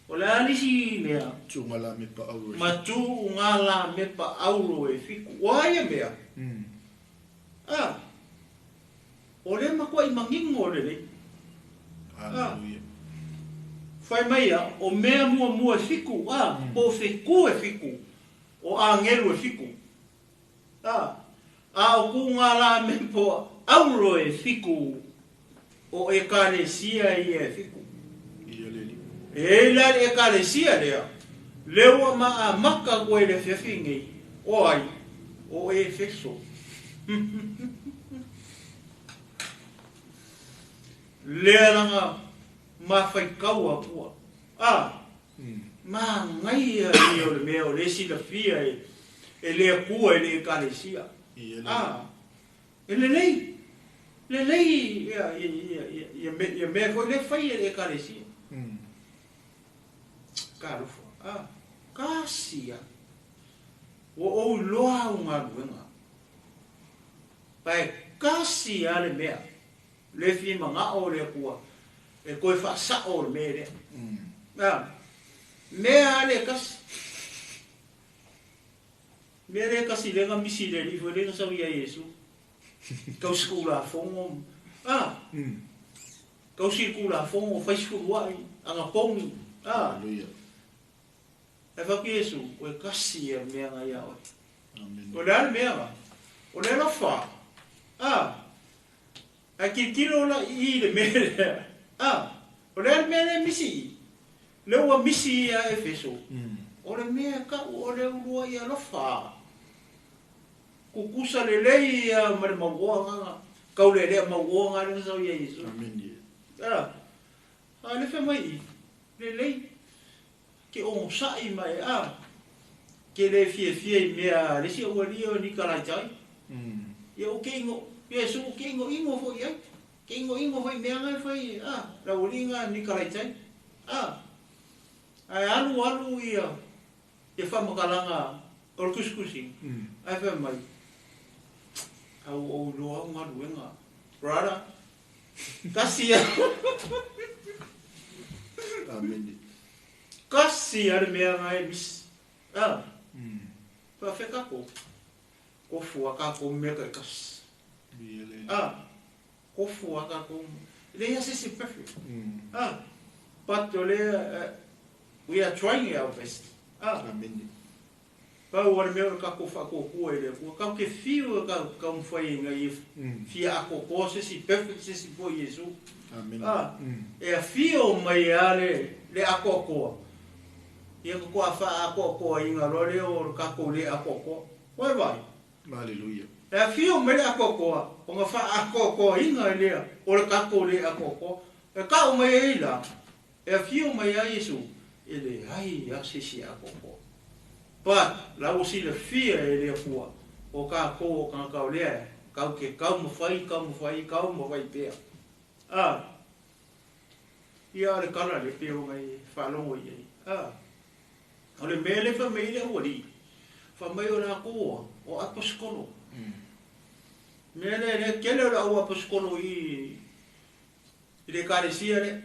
O le a le isi mea? Tuuga lamepa auro e Ma tuuga lamepa auro e 7. O a ia mea? A, o le matuai manino lelei. Hallelujah. Fai mai a, o mea muamua e 7, a, po o fetu e 7, o agelu e 7. A, a o tuuga lamepa auro e 7, o Ekalesia ia e 7. Ia leli. E la le Ekalesia lea, lea ua maamaka koe le afiafi nei, o ai, o Efeso. Lea langa mafaikau atua. A, magaia ia o le mea o le silafia e le Atua e le Ekalesia. Ia leli. A, e lelei, lelei ia, ia, ia, ia, ia, me, ia mea foi le fai e le Ekalesia. Ka alofa. A, kasia. Ua ou iloa au galuega. Pae kasi a le mea. Le fia mangao o le Atua. E koe faasao o le mea lea. A, mea a le kasi. Mea le kasi le nga misi le li foi le nga sau ia Iesu. Kau sikula fongo. A, kau sikula fongo fai sikulu ai, anga pongi. A, Hallelujah. e whaki Iesu, koe kasi e mea nga ia oe. Amen. O le a le mea nga. O le alofa. A, a tilotilo la i le mea lea. A, o le a le mea lea misi i. Le ua misi ia Efeso. O le mea kau o le ulua i alofa. Kukusa lelei ia ma le mauoa nganga. Kau le lea mauoa nga le sau ia Iesu. Amen. A, a le wha mai i. Lelei. Ke o sa'i mai a. Ke le fia fia i mea le si ua lia o Nikalaitai. Ia o ke ingo, Iesu o ke ingo ingo foi ai. Ke ingo ingo foi mea ngai foi a. La ua li ngā Nikalaitai. A. Ai alu alu ia. Ia whamakalanga o le kusikusi. Ai wha mai. Au ou iloa au galuega. Brother, tasi a. Amene. Kasi a le mea nga e misi. Ah. Faafea takou? Kofu a takou mea taitasi. Ah. Kofu a takou. E leai lava se isi perfect. Ah. But o lea, we are trying our best. Ah. Amene. Pau o le mea o le tatou faatuatua i le Atua, tatou te fiu e taumafai ina ia fia atoatoa se isi perfect se isi foi Iesu. A, e afio mai lava le atoatoa, ia faatoa faaatoatoaina loa lea o le tatou le atoatoa. Ua e vaai? Aleluia. E afio mai le atoatoa, ona faaatoatoaina lea o le tatou le atoatoa. E tau mai ai la, E afio mai a Iesu, e leai lava se isi e atoatoa. But, la ua silafia e le Atua, o tatou o tagata o lea, kau ke taumafai, taumafai, taumafai pea. A, ia a le tala lea pei ona e faalogo i ai. A, o le mea lea fai mai ai le aualii, fai mai o latou o aposetolo. Mea lea, lea tele o le au aposetolo i i le Ekalesia lea.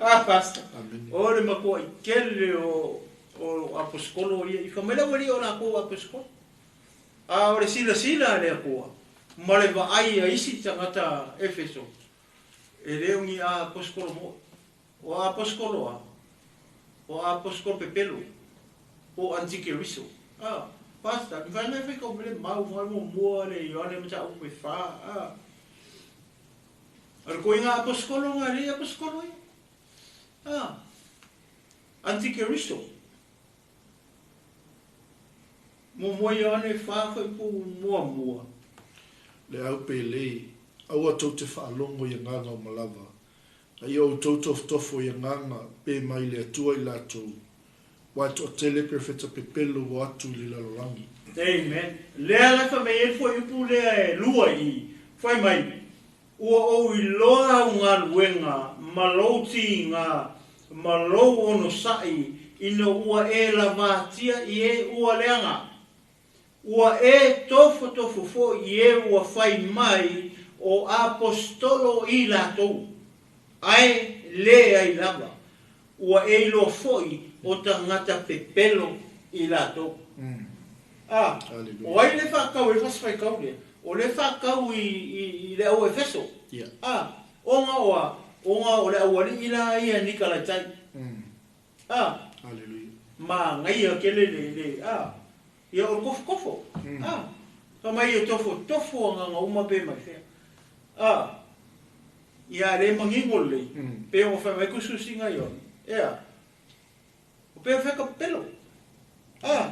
Ah, Pastor. O le matua'i tele o o aposetolo ia i fai mai le aualii o latou aposetolo. A o le silasila a le Atua ma le vaai a isi tagata Efeso, e le o ni aposetolo mo'i. O aposetolo a, o aposetolo pepelo, po o antikeriso. A, Pastor, mafai ona e faitau mai le mau mai muamua le Ioane mataupu e fa, a. O le koiga aposetolo nga le aposetolo ia. A, antikeriso. Muamua Ioane fa fuaiupu muamua. Le au pelei, aua tou te faalogo i agaga o malava, A ia outou tofotofo i agaga pe mai le Atua i latou, ua e toatele perofeta pepelo ua atu i le lalolagi. Amen. Lea la fai mai ai le fuaiupu lea e lua i i, fai mai, Ua ou iloa au galuega ma lou tiga ma lou onosai ina ua e lavatia i e ua leaga. Ua e tofotofo foi i e ua fai mai o aposetolo i latou, ae leai lava, ua e iloa foi o tagata pepelo i latou. A, o ai le faatau ai le fasi faitau lea? O le faatau i le au Efeso. A, ona o a? Ona o le aualii la ia Nikalaitai. A, manaia tele le, a, Ia o le tofotofo, a, fai mai e tofotofo agaga uma pe mai fea. A, ia le manino lelei, pe ona fai mai tusitusiga i ona, ea, o pea fea ka pepelo. A,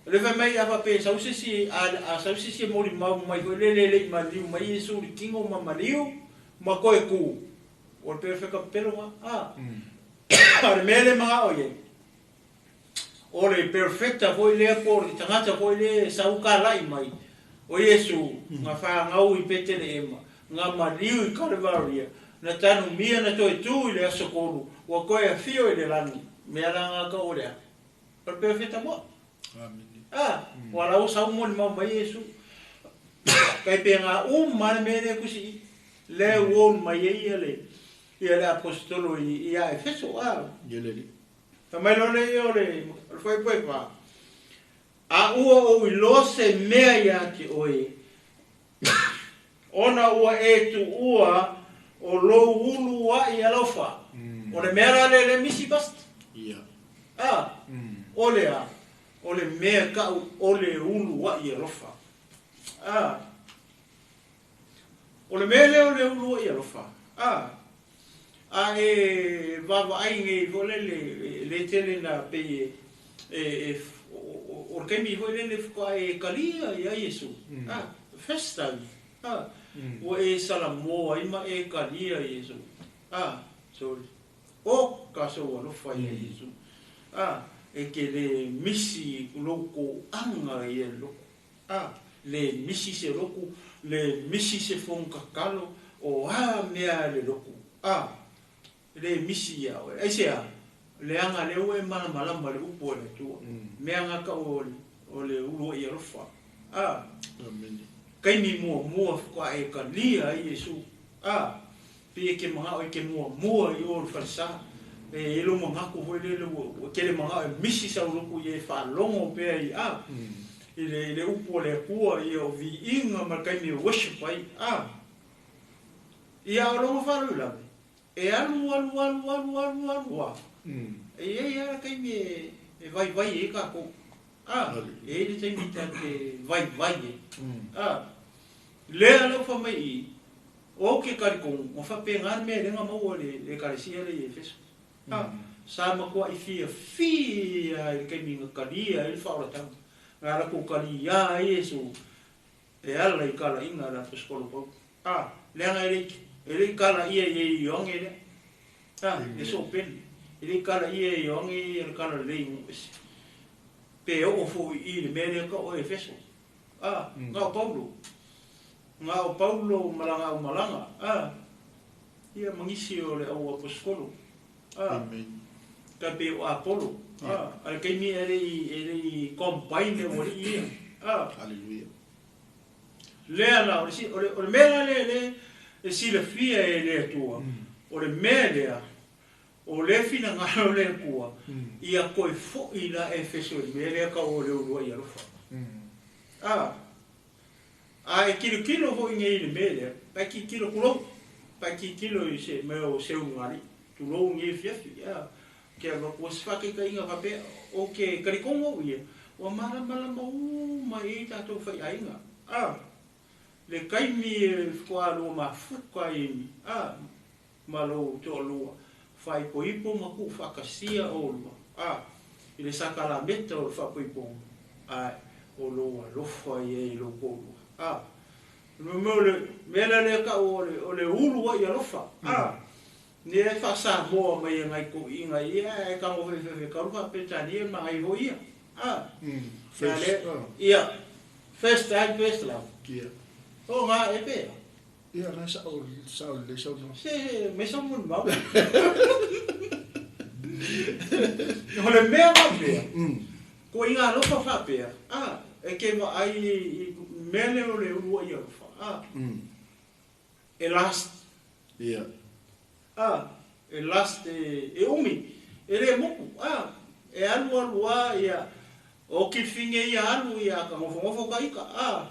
le fai mai a faapea e sau se isi, a, a sau se isi e molimau mai foi lele e le i maliu mai Iesu i le tino ma maliu ma toe tu, o le pea fea ka pepelo na. A, a o le mea lea e manao i ai, O le perofeta foi lea po o le tagata foi lea e sau kalai mai, o Iesu, na fanau i Peteleema, na maliu i Kalevaria, na tanumia na toe tu i le aso tolu, ua toe afio i le lagi. Mea la na tau o le a? O le perofeta moa. A, ua la ua sau molimau mai Iesu. Kai pe nga uma le mea lea tusi i, lea ua warn mai ai ia le, ia le aposetolo i, ia Efeso, a. Fai mai loa le ia o le fuaipua e fa, A ua ou iloa se mea iā te oe, ona ua e tuua o lou ulu aʻi alofa. O le mea la lea le misi basta. A, o le a? O le mea kaʻu o le ulu aʻi alofa. A, o le mea lea o le ulu aʻi alofa. A, A e vaavaai nei foi lele, e le tele na pei e, e, o le taimi foi lele faatoa e talia ia Iesu, a, first time, a, ua e salamo ai ma e talia Iesu, a, sorry, o ka sou alofa ia Iesu, a, e ke le misi lou toaga ia i loko, a, le misi se loku, le misi se fono tatalo, o a mea a le loku, a, le misi iā oe. Aisea? Leaga lea ua e malamalama i le upu a le Atua. Mea na tau o le uluai alofa. A. Amene. Kaimi muamua faatoa e kalia ai Iesu. A. Pei e ke manao e ke muamua i o le falesa. E i ai lou manatu foi lele ua ua tele manao e misi sau lotu ia e faalogo pea i a. I le i le upu a le Atua ia o viiga ma le taimi e worship ai. A. Ia a o lona faalavelave, e alu alu alu alu alu alu a. E i ai lava le taimi e e vaivai ai tatou. A. E i ai le taimi tatou te vaivai ai. A. Lea la ua fai mai i i, Ou te talitonu, ua faapena le mea e le na maua e le Ekalesia lea i Efeso. A, sa matuai fiafia i le taimi na talia ai le faaolataga, na latou talia ai Iesu e ala i talaiga a le Aposetolo Paulo. A, leaga e le i, e le i talaia i ai e Ioane lea. A, e soopene. E le i talaia e Ioane ia le talalelei i nuu ese. Pe oo foi i i le mea lea tau o Efeso. A, na o Paulo. Na o Paulo ma lana aumalaga, a, ia ma nisi o le au aposetolo, a, tai pei o Apolo, a, a le taimi e le i, e le i combine aualii ia, a. Hallelujah. Lea la, o le, o le, o le mea la lea lea e silafia e le Atua, o le mea lea, o le finagalo o le Atua, ia toe foi la Efeso i le mea lea tau o le uluai alofa. A. A e tilotilo foi nei i le mea lea, pae tilotilo, tulou, pae tilotilo i se mea o Seugalii, tulou nei afiafi, a, ke avatu ai se faataitaiga faapea, ou te talitonu au ia, ua malamalama uma i ai tatou faiaiga, a, le taimi e faatoa lua mafuta ai, a, ma lou toalua, faaipoipo ma tuufaatasia oulua, a, i le sakalameta o le faapoipoga, a o lou alofa ia i lou toalua, a. O le mea o le mea la lea tau o le, o le ulu ai alofa, a, lea e faa-Samoa mai e nai toeaiina ia ae tago feufeufetalu faa-Peretania le manaia foi ia, a. First, ia, first time, first love. Ia. O nga e pea. Ia, na sao, sao lelei saunoaga. Se, me sau moni mau. O le mea faapea, ko i ngā alofa faapea, a, e ke vaai i mea lea o le uluai alofa, a, e last. Ia. A, e last e, e umi, e le moku, a, e alu alu a, ia, O kilfinge ia alu ia ka nofonofo ka ika, a,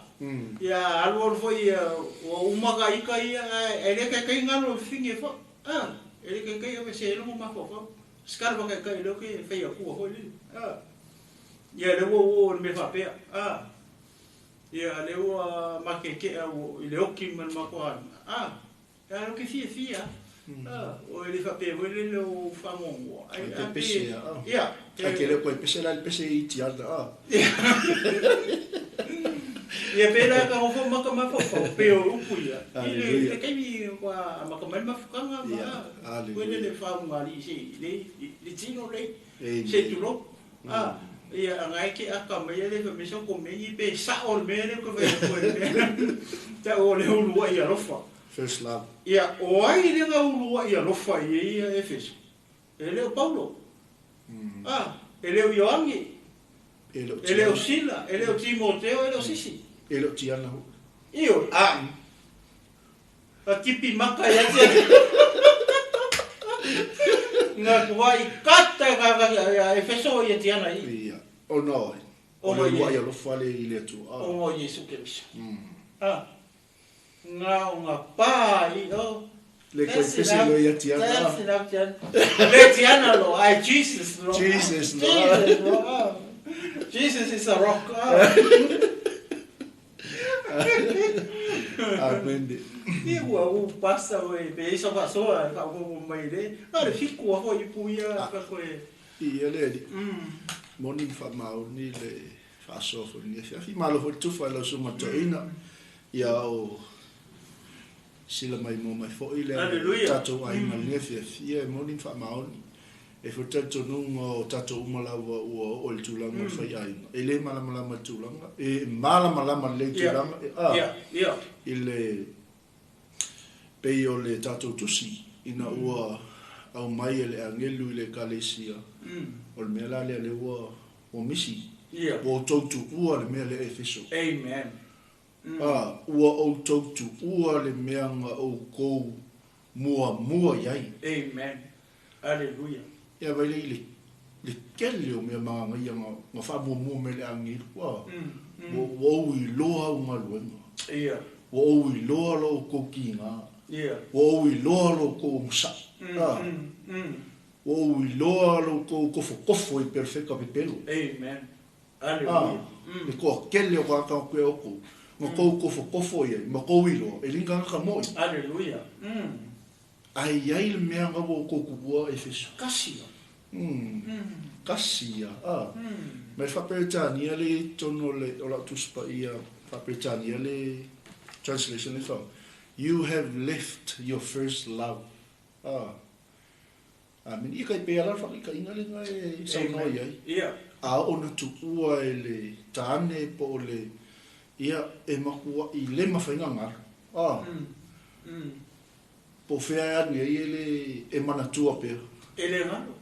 ia alu alu foi ia ua uma ka ika ia ae e le kaikai galo i finge foi, a, e le kaikai ave se logo mafaufau, skala pa kaikai leo ke fai akua foi lele, a, ia le ua ua o le mea faapea, a, ia le ua makekea ua i le oki ma le makuahana, a, Ea ke fiafia a, o e le faapea foi lele o faamuamua. Ai te pese ia a. Ia. Ai ke leo koe pese la le pese i tiana a. Ia pēlā ka nofo maka mafaufau pei o upu ia. I le le taimi ua amata mai le mafutaga ma koe lele faauigalii se le le tino lei se tulou. A ia anga e ke aka mai le fai mai sau komeni pe sao le mea lea ou te fai atu ai le mea tau o le uluai alofa. First love. Ia, o ai lea na uluai alofa i ai ia Efeso? E le o Paulo. A, e le o Ioane. E le o E le o Sila, e le o Timoteo, e le o sisi. E le o Tiana hoʻi. Ioe, a. Ka tipi maka ia te Nga tuai kata ka ka Efeso ia Tiana i. Ia, ona o ai? O le uluai alofa le i le Atua. Ona o Iesu Keriso. A. Nga o nga pa i o. Le koe pese lo ia Tiana. That's enough, Tiana. Le Tiana lo, ai Jesus lo. Jesus lo. Jesus lo. Jesus is a rock. Amen. Ia ua u pasa oe pe isa faasoa e faaopoopo mai le na o le fiku a foi ipu ia ka koe. Ia le alii. Moni ma faamaoni le faasoa foi lenei afiafi. Malo foi le tufa i lau susuga toeaina. Ia o sila maimoa mai foi le tatou aiga i lenei afiafi. Ia e moni ma faamaoni. E foi le talitonuga o tatou uma lava ua oo i le tulaga o le faiaiga. E le malamalama i le tulaga, e malamalama lelei i le tulaga, a, i le pei o le tatou tusi ina ua aumai e le agelu i le Ekalesia, o le mea la lea lea ua misi. Ua outou tuua le mea lea Efeso. Amen. A, ua outou tuua le mea na outou muamua i ai. Amen. Aleluia. Ia vai le i le le tele o mea magaga ia na faamuamua mai e le agelu. Ua ua ou iloa au galuega. Ia. Ua ou iloa lo outou tiga. Ia. Ua ou iloa lo outou onosai. Ua ou iloa lo outou tofotofo i perofeta pepelo. Amen. Aleluia. Le toatele o tagata na toe outou, na tou tofotofo i ai, ma tou iloa, e le ni tagata moʻi. Aleluia. Ae i ai le mea na ua outou tuua Efeso. Kasi ia. Kasi ia. Ma le faa-Peretania le i totonu o le o lau Tusi Paia faa-Peretania le translation le faa, You have left your first love. Amene. Ia kai pei ala le faataitaiga lena e saunoa i ai. Ia. A oo na tuua e le tane po o le, ia, e matuaʻi le mafai ona galu. A. Po o fea e alu i ai e le e manatua pea. E le galo.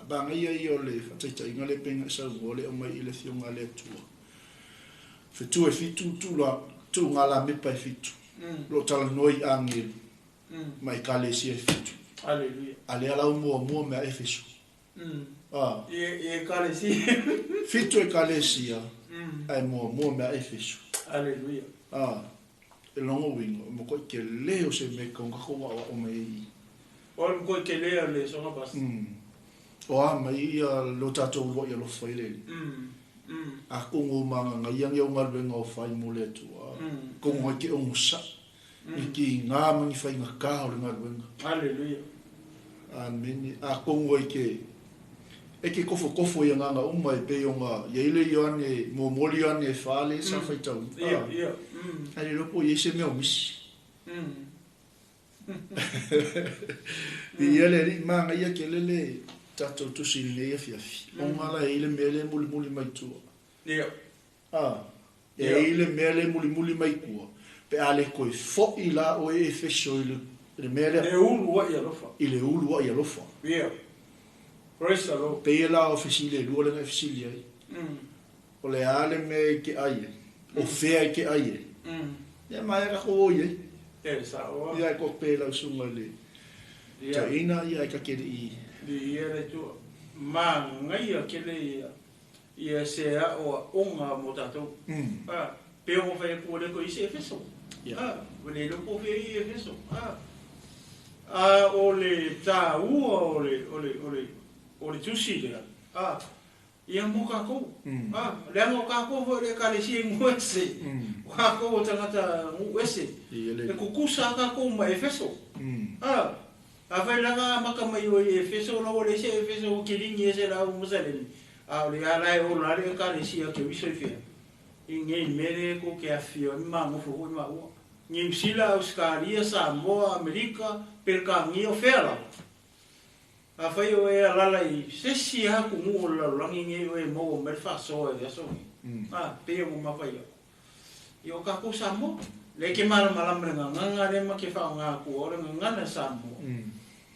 Manaia ia o le faataitaiga lea pei ona e saunoa le aumai i le Afioga a le Atua. Fetu e fitu tula tuuga lamepa e fitu. O lo o talanoa i agelu ma ekalesia e fitu. Aleluia. A lea la ua muamua mea Efeso. A. I ekalesia. Fitu ekalesia ae muamua mea Efeso. Aleluia. A. E lona uiga, o matua tele o se mea e tatau ona tatou aoao mai ai i i. O le matua tele o le soga basi. O a mai ia lo tatou uluaʻi alofa i le Alii. Atonu o magagaia nei au galuega o fai mo le Atua, atonu ai ke onosai i tiga ma ni faigata o le galuega. Aleluia. Amene. Atonu ai ke e ke tofotofo i agaga uma e pei ona i ai le Ioane, muamua le Ioane e fa lea sa faitauina. Ia, ia. Ae le iloa po o i ai se mea o misi. Viia le Alii, manaia tele le tatou tusi i lenei afiafi, ona la e i ai le mea lea e mulimuli mai tua. Ia. A, e i ai le mea lea e mulimuli mai tua, pe a le toe foi la oe e Efeso i le, i le mea lea. Le uluai alofa. I le uluai alofa. Ia. Praise the Lord. Pei la o fesili e lua lea na e fesili ai. O le a le mea e te ai ai? O fea e te ai ai? Ia ma e tatou o i ai. E sao a. Ia e koe pe lau susuga i le toeaina ia e ta te le i. Viia le Atua. Manaia tele ia ia se aoaoga mo tatou. A, pe ono fai atu ua le toe i se Efeso. A, ua le iloa po o fea i Efeso. A, a o le taua o le, o le, o le, o le tusi lea, a, ia mo tatou. A, leaga o tatou foi o le Ekalesia i nuu ese. O tatou o tagata nuu ese. E tutusa a tatou ma Efeso. A, afai la na amata mai oe i Efeso, la ua leai se Efeso ua kiligi ese la au ma Salemi, a o le a la e ola le Ekalesia Keriso i fea? I nei mea lea tou te afifio ai ma nofo foi maua. Niu Sila, Ausetalia, Samoa, Amerika, Peretania, o fea lava? Afai o e alala i se isi atunuu o le lalolagi nei oe e maua mai le faasoa i le aso nei, a, pei ona mafai aku. Ia o tatou Samoa, lea e te malamalama i le gagana lea ma te faaaoga atua o le gagana Samoa.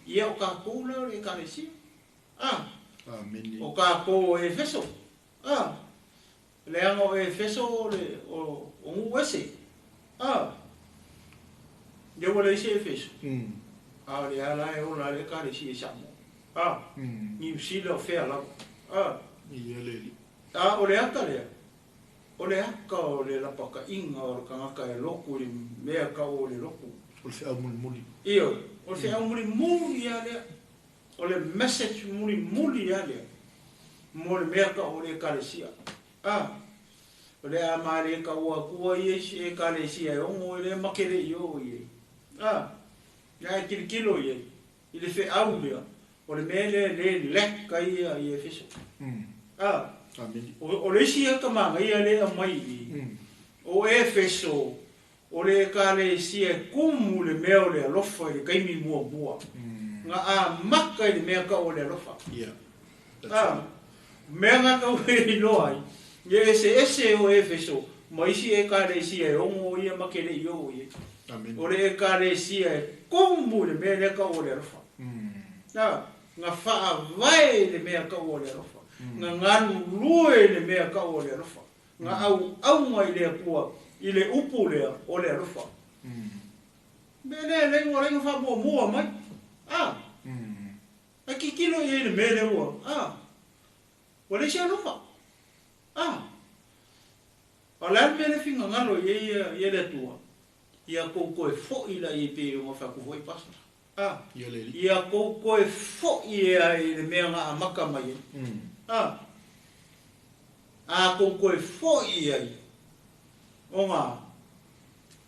Ia o tatou la o le Ekalesia. A, o tatou o Efeso. A, leaga o Efeso o le o nuu ese. A, ia ua leai se Efeso. A o lea la e ola ai le Ekalesia i Samoa. A, Niu Sila o fea lava. A, a o le ata lea, o le ata o le lapataiga o le tagata e lotu i le mea tau o le lotu. O le feau mulimuli. Ioe, o le feau mulimuli lava lea. O le message mulimuli lava lea mo le mea tau o le Ekalesia. A, o le a ma le tau atua ia isi Ekalesia e ono e le make le i o i ai. A, ia e tilotilo i ai i le feau lea, o le mea lea e le lack ai ia i Efeso. A, o le isi ata manaia lea e aumai i i, o Efeso O le Ekalesia e kumu le mea o le alofa i le taimi muamua. Na amata i le mea tau o le alofa. A, mea na tau e iloa ai, ia eseese o Efeso ma isi Ekalesia e ono ia ma ke le i oo i ai. O le Ekalesia e kumu i le mea lea tau o le alofa. A, na faavae i le mea tau o le alofa. Nga galulue i le mea kau o le alofa. Nga auauga i le Atua i le upu lea o le alofa. Mea lea e leai ua leai ona faamuamua mai. A. Ae tilotilo i ai i le mea lea ua, a, ua leai se alofa. A. A o le a le mea lea e finagalo i ai ia le Atua? Ia kou toe foi la i ai pei ona fai atu foi Pastor. A. Ia kou toe foi ea i le mea na amata mai ai. A. A kou toe foi i ai, ona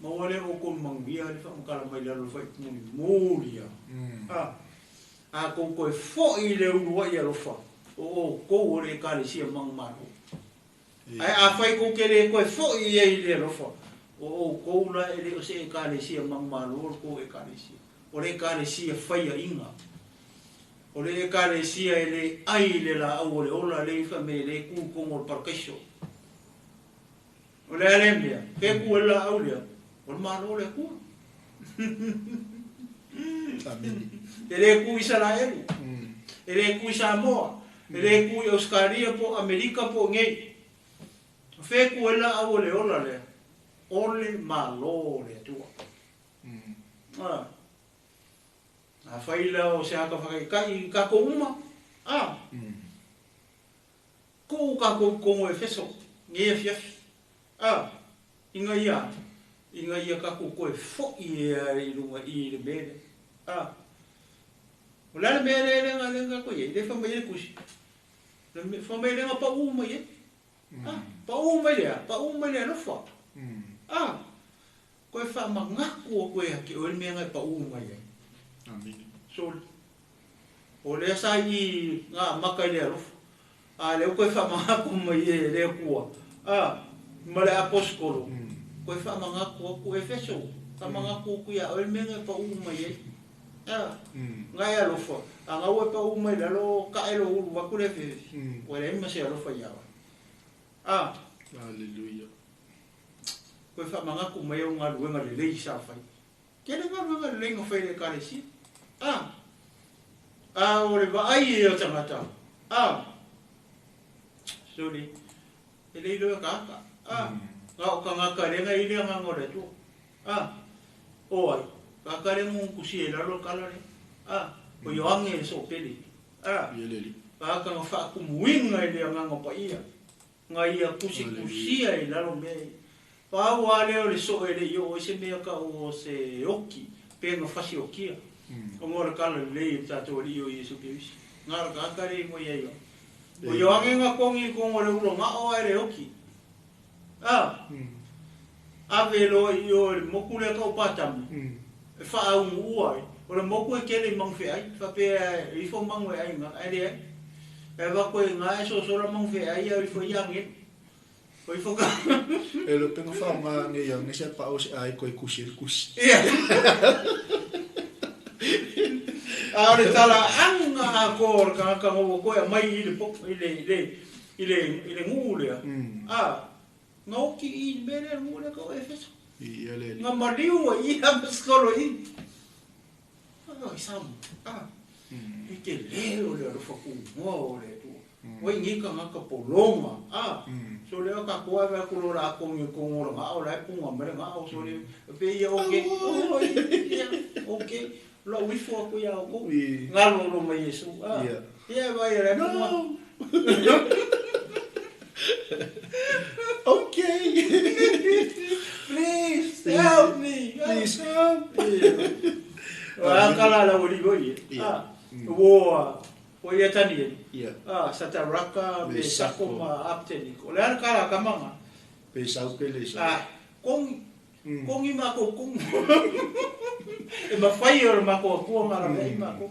maua lea o outou manuia le faamatala mai lalo o le faaitu mulimuli a. A. A kou toe foi i le uluai alofa o outou o le Ekalesia manumalo. Ae afai kou te le toe foi i ai i le alofa, o outou la e le o se Ekalesia manumalo le tou Ekalesia. O le Ekalesia faiaina. O le Ekalesia e le ai i le laau o le ola le ifa me le tu i totonu o le parakaiso. O le a lea mea, pe tu ai le laau lea, o le Malo o le Atua. Amene. E le tu i Isaraelu, e le tu i Samoa, e le tu i Ausetalia po o Amerika po o nei. O fea e tu ai le laau o le ola lea? O le Malo o le Atua. Ah. Afai la o se ata whakaitai i kākou uma, a, Kuu kākou kongo Efeso, nei afiafi, a, inga ia, inga ia kākou koe foʻi ea i lunga i le mea lea. A, o le a le mea lea lea nga lea kākou i ai, le wha mai ai le kusi. Le me, wha mai lea nga paʻu mai ai. A, paʻu mai lea, paʻu mai le alofa. A, koe whamangaku o koe ake o le mea ngai paʻu mai ai. Amene. So, o lea sa i ngā maka i le alofa. A lea koe whamangaku mai e le Atua. A, ma le aposkolo. Koe whamangaku aku Efeso. Whamangaku aku ia oe le mea ngai paʻu mai ai. A, ngai alofa. A ngau e paʻu mai lalo ka e lo ulu aku le fefe. Koe le ma se alofa ia oe. A. Hallelujah. Koe whamangaku mai au ngā luenga le lei sa whai. Tele ngā luenga le lei ngā whai le ekalesia. A. A o le vaai e o tangata. A. Sorry. E lei loa ka aka. A. Ngā o ka ngā karenga i lea ngā ngā le atua. A. O ai. Ka karenga ngung kusi e lalo kala le. A. O ioange e so pele. A. Ka aka ngā whaakumuinga i lea ngā ngā paia. Ngā ia kusi kusia i lalo mea i. Pau a lea o le soʻe le i oo ai se mea ka o se oki, pe nga fasi okia. O ngā ora kala lelei e tātou alii o Iesu Keriso. Ngā ora ka kare i ngoi ai o. O ioange nga kongi kongo le ulo ngao ai le oki. A, ave loa i o le moku lea ka o pātami, e whaaungu ua ai. O le moku e kele i mangwhe ai, whapea e ifo mangu e ai nga, ai le ai. E wako e ngā e sosola mangwhe ai au ifo i angelu. O ifo ka. E lo penga wha ngā nge ia nge se pa o se ai koe kusi e kusi. Ia. A o le tala anga a ko o le kangaka ngoua koe a mai i le po, i le, i le, i le, i le nguu lea. A, nga oki i le mea lea, le nguu lea ka o Efeso. I ia le Nga maliu a ia ma skolo i. A, i Samoa. A, i te le o le alofa ku ngoa o le Atua. Oi ngi kangaka polonga. A, so lea ka koa ve aku lo la kongi kongo la ngao la e punga ma le ngao so le pe ia oke. Oh, ia, oke. La uifo aku ia o kou. Ngalo lo mai Iesu. A, ia vai le punga. No. Okay. Please help me. Please help. A kala la wali goi. A, wo o ia tani. A, sa ta raka me sako ma apteni. O le ara kala kamanga. Pe sau pe le sa. A, kongi kongi ma ko kongi. E ma whai o ma ko akua ngā rame i ma ko.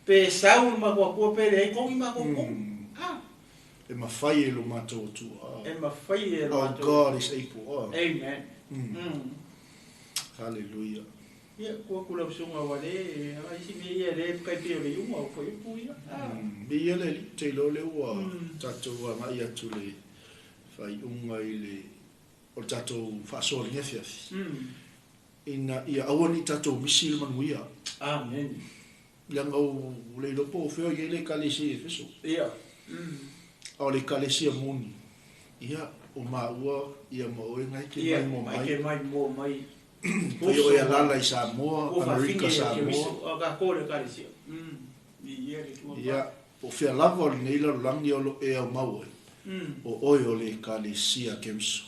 Pe sau ma ko akua pe le kongi ma ko kongi. A. E ma whai e lo mātou atua. E ma whai e lo Our mātou. God is able. Amen. Hallelujah. Ia, kua kula usunga wa le, a isi me ia le kai pe o le iunga o koe pu ia. Me ia le li, te lo le ua tātou a ngai atu le whai unga i le o tātou whaasoa le ngefiafi. Ina ia aua ni tātou misi le manuia. Amen. Ia ngau le ilopo o whio i le kale se Efeso. Ia. A o le ekalesia moni, ia, o maua ia ma oe na e ke mai mo mai. Ia, mai mo mai. Fai oe alaala i Samoa, Amerika Samoa. O tatou le ekalesia. Ia, po o fea lava o lenei lalolagi o lo o e aumau ai, o oe o le ekalesia a Keriso.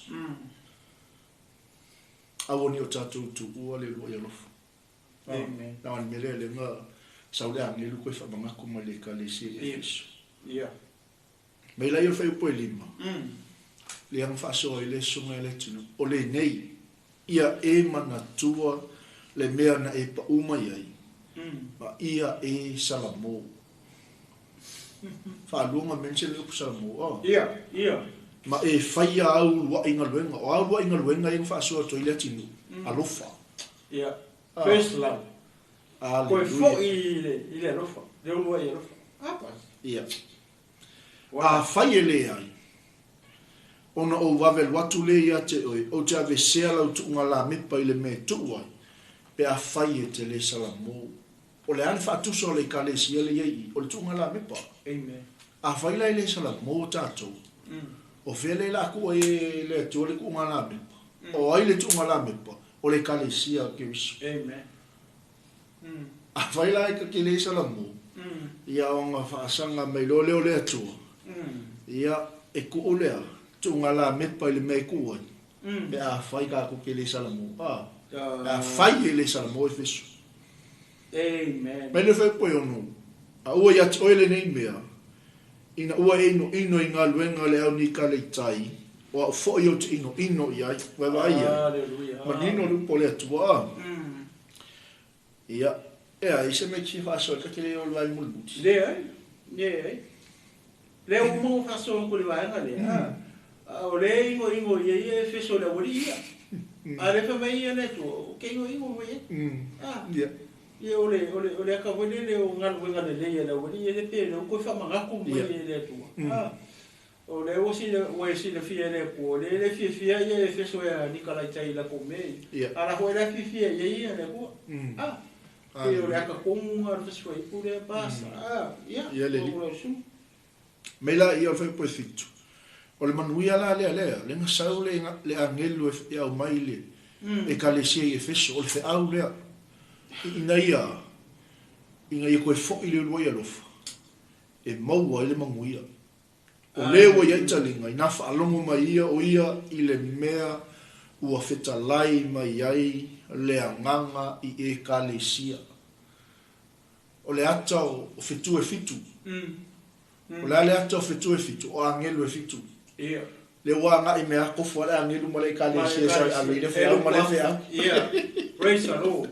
Aua ne i o tatou tuua le uluai alofa. Amen. Na o le mea lea lea na sau le agelu koe faamanatu mai le ekalesia i Efeso. Mai laia o le fuaiupu e 5, lea na faasoa ai le susuga ia Leatinuu, o lenei, ia e manatua le mea na e pau mai ai, ma ia e salamo. Faalua na mention le upu salamo, oh. Ma e faia au uluai galuega. O a uluai galuega ia na faasoa atu ai Leatinuu? Alofa. First love. Koe Aleluia. foi i le alofa, le uluai alofa. Apa. Ia. Afai e leai, ona ou vave alu atu lea ia te oe, ou te avesea lau tuuga lamepa i le mea e tuu ai, pe afai e te le salamo. O le a le faatusa o le ekalesia lea i ai i i? O le tuuga lamepa. Amen. Afai la e le salamo tatou, o fea lea o le a tuu ai e le Atua le tuuga lamepa? O ai le tuuga lamepa? O le ekalesia a Keriso. Amen. Afai la e ta te le salamo, ia ona faasaga mai loa lea o le Atua, ia e tuu lea tuuga lamepa i le mea e tuu ai, pe afai tatou te le salamo. A, pe afai e le salamo Efeso. Amen. Mai le fuaiupu e 6, a ua ia te oe lenei mea, ina ua e inoino i galuega a le au Nikaleitai, o au foi ou te inoino i ai. Vaavaai ai. Hallelujah. Manino le upu o le Atua. A. Ia, e ai se mea e te fia faasoa ai, ta te le o i le vaega mulimuli. Leai, leai. Lea ua uma ona faasoa atu i le vaega lea, a o lea e inoino i ai ia Efeso i le aualii ia. A o lea fai mai ia le Atua, ou te inoino foi i ai. A, ia o le, o le, o le ata foi lele o galuega lelei a le aualii ia, pe lea ua toe faamanatu mai e le Atua. A, o lea ua sila, ua e silafia e le Atua, o lea e le fiafia ia Efeso ia Nikalaitai i latou mea ia. A o la foi la e fiafia i ai ia le Atua. A, pei o le ata tonu lena o le Fasi Fuaiupu lea, pasa. A, ia, Ia le o lau susuga. Mai la ia o le fuaiupu e 7. O le manuia la lea lea, lea na sau le, le agelu e, e aumai le ekalesia i Efeso, o le feau lea, ina ia, ina ia toe foi le uluai alofa, e maua ai le manuia. O le ua i ai taliga, inā faalogo mai ia o ia i le mea ua fetalai mai ai le agaga i ekalesia. O le ata o fetu e 7. O le a le ata o fetu e 7? O agelu e 7. Le ua agai mea kofo a le agelu ma le ekalesia sa i ave i le feau ma le feau. Praise the Lord.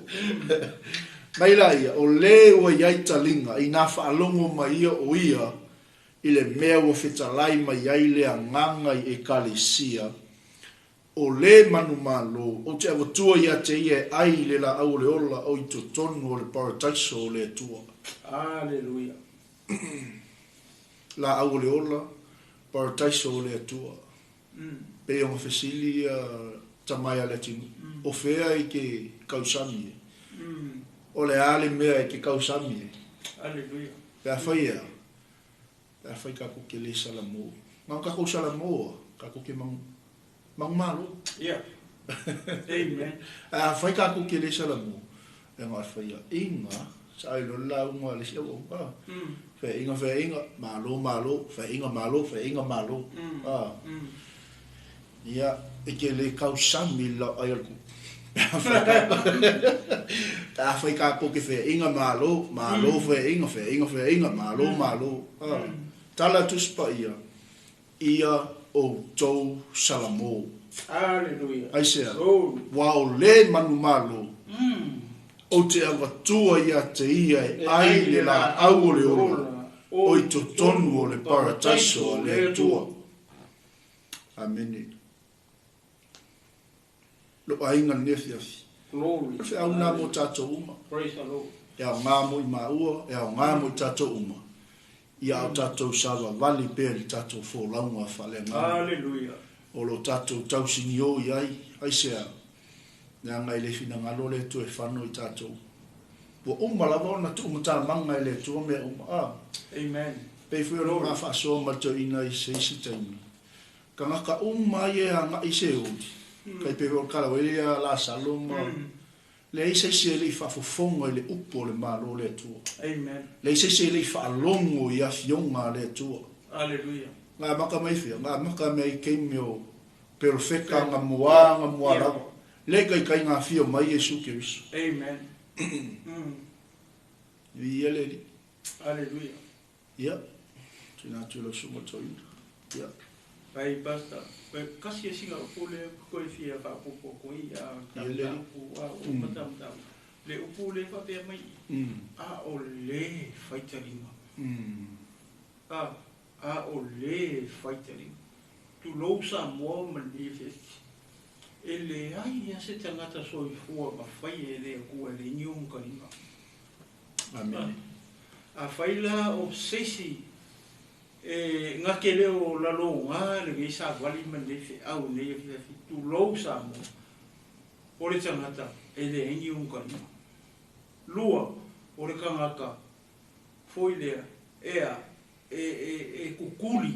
Mai la ia, o le ua i ai taliga, inā faalogo mai ia o ia i le mea ua fetalai mai ai le agaga i ekalesia, o le manumalo, ou te avatua ia te ia e ai i le laau o le ola o i totonu o le parataiso o le Atua. Aleluia. Laau o le ola, parataiso o le Atua. Pei ona fesili ia tama ia Leatinuu, o fea i ke kausani e? O le a le mea i ke kausani e? Aleluia. Pe afai ea, pe afai tatou te le salamo. Na o tatou salamo a, tatou te manumalo. Yeah. Amen. Ae afai tatou te le salamo, e na o le faiaʻiga, sa ai loa le lauga a le isi auauna. Faiaʻiga, faiaʻiga, malo, malo, faiaʻiga, malo, faiaʻiga, malo. Ia, e te le kausani i le laoai o le kupu. Pe afai tatou te faiaʻiga, malo, malo, faiaʻiga, faiaʻiga, faiaʻiga, malo, malo. Tala Tusi Paia, ia outou salamo. Aleluia. Aisea, ua o le manumalo, ou te avatua ia te ia e ai i le laau o le ola, o i totonu o le parataiso a le Atua. Amene. Lou aiga lenei afiafi. Glory. O le feau lena mo tatou uma. Praise the Lord. E aoga mo i maua, e aoga mo i tatou uma. Ia o tatou savavali pea i le tatou folauga faaleagaga. Hallelujah. O lo tatou tausinio i ai, aisea, leaga e le finagalo le Atua e fano i tatou. Ua uma lava ona tuumatamaga e le Atua mea uma. Amen. Pei foi o le mafaasoa ma le toeaina i se isi taimi. Tagata uma lava ia e agai i Seoli, tai pei foi o le tala foi lea ia Lasalo ma leai se isi e le i faafofoga i le upu o le Malo o le Atua. Amen. Leai se isi e le i faalogo i afioga a le Atua. Aleluia. Na amata mai fea? Na amata mai i taimi o perofeta anamua anamua lava. Le taitai na afio mai Iesu Keriso. Amen. Viia le Alii. Aleluia. Ia, tuuina atu i lau susuga toeaina. Ia. Pai Pastor, koe kasi e singa upu le koe fia faaopoopo atu ai a Ia le alii. mataupu a o mataupu. Le upu le faapea mai a o le faitaliga. A o le faitaliga. Tulou Samoa ma lenei afiafi. E leai lava se tagata soifua mafai e le Atua e leai ni ona taliga. Amene. Afai la o se isi e gate le o laloga lenei savali ma lenei feau i lenei afiafi, tulou Samoa, o le tagata e leai ni ona taliga. Lua, o le tagata foi lea ea e kukuli.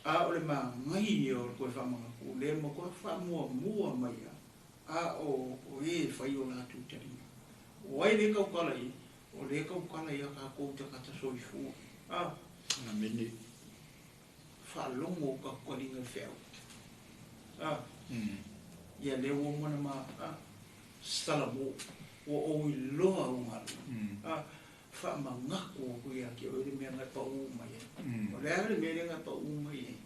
A o le magai ia o le toe faamanatu lea matua faamuamua mai a o e fai o latou taliga. O ai le tautala i, o le tautala ia tatou tagata soifua. A Amene. Faalogo o tatou taliga i feau. A ia le ua mana ma a Salamo ua ou iloa au galuega. A faamanatu atu ia te oe le mea na pau mai ai. O le a le mea lea na pau mai ai,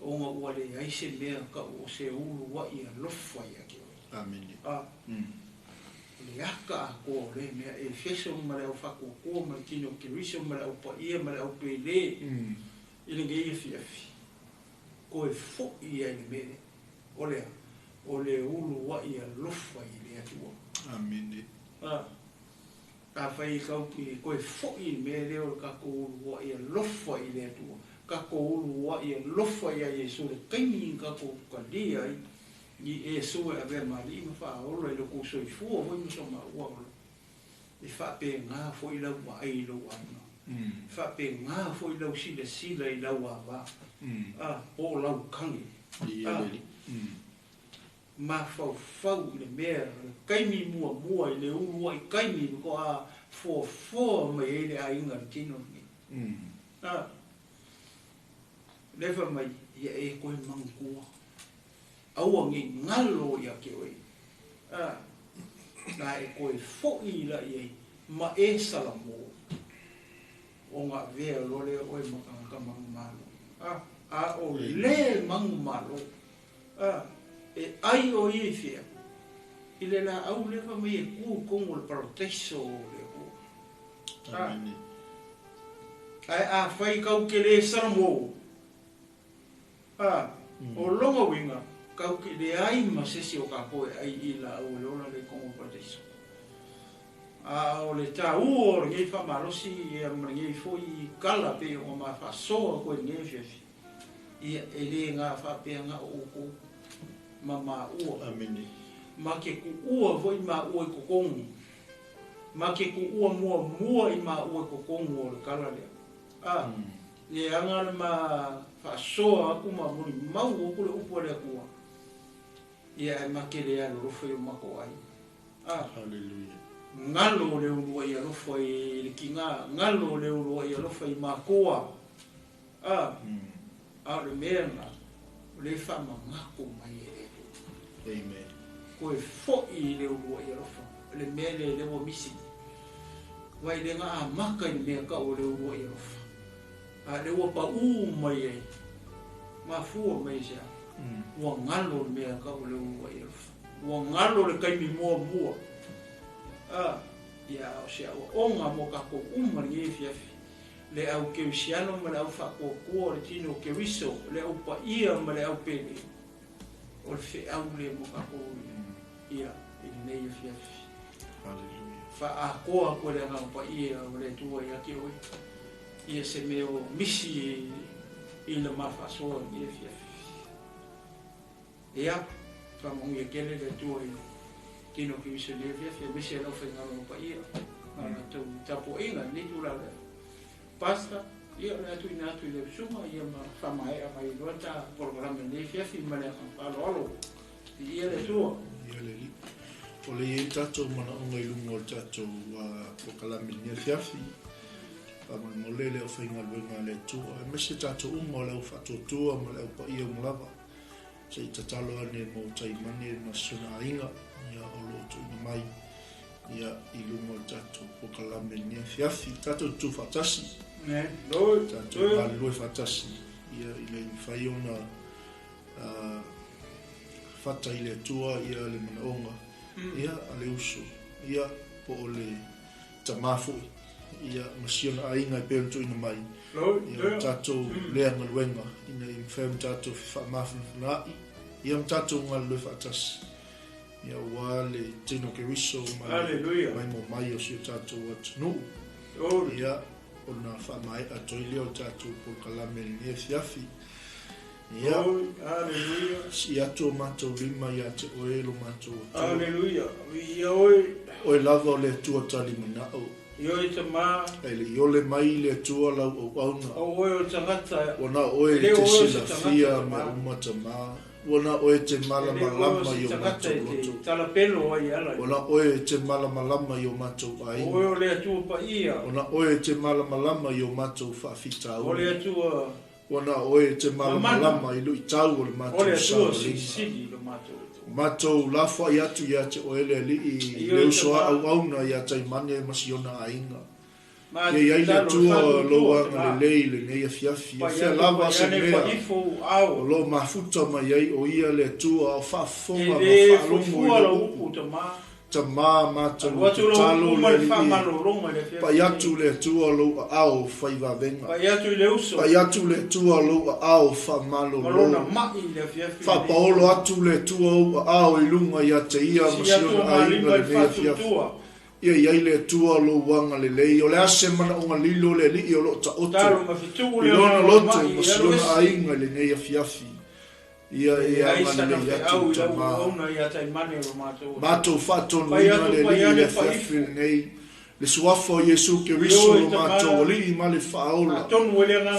ona ua leai se mea tau o se ulu ai alofa ia te oe. Amene. A o le aka atoa o le mea Efeso ma le au faatuatua ma le tino o Keriso ma le au paia ma le au pele i lenei afiafi. Koe foi ia i le mea lea. O le a, o le ulu ai alofa i le Atua. Amene. A afai kau ki koe foi i le mea lea o le tatou ulu ai alofa i le Atua. Tatou ulu ai alofa ia Iesu le taimi tatou kalia ai i Iesu e avea maali ma faaola i lo kou soifua foi ma so maua ola. E faapega foi lau vaai i lou aiga. E faapega foi lau silasila i lau ava. A po o lau kage. Ia le alii. Mafaufau i le mea le taimi muamua i le ulu ai taimi faatoa foafoa mai ai le aiga i le tino lenei. A le fai mai ia e koe manatua. Aua nei galo ia te oe. A na e koe foi la i ai ma e Salamo o ngā vea loa lea oe ma tagata manumalo. A o le manumalo. A e ai o ia i fea. I le laau lea fai mai e ku i totonu o le parataiso o le Atua. Amene. Ae afai kau ke le Salamo. A o longa uiga kau ke leai ma se isi o tatou e ai i laau o le ola lea i totonu o le parataiso. A o le taua o lenei faamalosi ia ma lenei foi kala pei ona mafaasoa atu ai i lenei afiafi. Ia e le na faapea na o outou ma maua. Amene. Ma ke kuua foi maua i totonu. Ma ke kuua muamua i maua i totonu o le kala lea. A le aga le ma faasoa atu ma molimau atu le upu a le Atua. Ia e ma ke le alolofa i o matou aiga. A Hallelujah. Galo le ulu ai alofa i le kiga, galo le ulu ai alofa i makoa. A a o le mea na o le faamanatu mai e le Atua. Amen. Koe foi i le ulu ai alofa, le mea le le ua misi. Vai le ngā amaka i le mea kau o le ulu ai alofa. A le ua pau mai ai, mafua mai se a. Ua galo le mea kau o le ulu ai alofa. Ua galo le kaimi muamua. A ia o se aua onga mo tatou uma lenei afiafi. Le au kerisiano ma le au faatuatua o le tino o Keriso, le au paia ma le au pele. O le feau le mo tatou ia i lenei afiafi. Hallelujah. Faatoa atu e le agaga paia o le Atua ia te oe. Ia se mea o misi i le mafaasoa i lenei afiafi. Ia, faamanuia tele le Atua i tino Keriso i lenei afiafi, aemaise lau faigaloga paia. Ma latou tapuaiga i lenei itula o le aso. Pastor, ia o le a tuuina atu i lau susuga ia ma faamaea mai loa ta polokalame i lenei afiafi ma le agaga faaaloalo. Viia le Atua. Viia le Alii. O lea e i ai le tatou manaoga i luga o le tatou polokalame i lenei afiafi. Faamolemole le aufaigaluega a le Atua, aemaise tatou uma o le au faatuatua ma le au paia uma lava. Se i tatalo ane mo Taimane ma si ona aiga, ia o lo o tuuina mai ia i luga o le tatou polokalame i lenei afiafi. Tatou tutu faatasi. Tatou galulue faatasi ia ina ia mafai ona fata i le Atua ia le manaoga ia a le uso ia po o le tama foi ia ma si ona aiga e pei ona tuuina mai ia o tatou lea galuega ina ia mafai ona tatou faamafanafanaai ia ma tatou galulue faatasi ia aua le tino Keriso ma le maimoa mai o si o tatou atunuu ia ona faamaea atu ai lea o le tatou polokalame i lenei afiafi. Ia, Aleluia. Sii atu o matou lima ia te oe lo matou Atua. Aleluia. Viia oe. Oe lava o le Atua tali manao. Ioe tama. E le i ole mai le Atua lau auauna. O oe o tagata. Ua na o oe e te silafia mea uma tama. Ua na oe e te malamalama i o matou loto. Ua na oe e te malamalama i o matou aiga. O oe o le Atua paia. Ua na oe e te malamalama i o matou faafitauli. O le Atua Ua na o oe e te malamalama i luitau o le matou savaliga. Ua matou lafoai atu ia te oe le Alii i le uso a auauna ia Taimane ma si ona aiga. Ia i ai le Atua lou agalelei i lenei afiafi, o fea lava se mea o lo o mafuta mai ai o Ia le Atua o faafofoga ma faalogo i lou upu. Tama matou tatalo le Alii e pai atu le Atua lou aao fai vavega. Pai atu le Atua lou aao faamalolo. Faapaolo atu le Atua ou aao i luga ia te ia ma si ona aiga lenei afiafi. Ia i ai le Atua lou agalelei. O le a se manaoga lilo le Alii o lo o taoto i lona loto ma si ona aiga i lenei afiafi. Ia e agalelei atu tama. Matou faatonuina le Alii i le afiafi lenei, le Suafa o Iesu Keriso lo matou Alii ma le Faaola,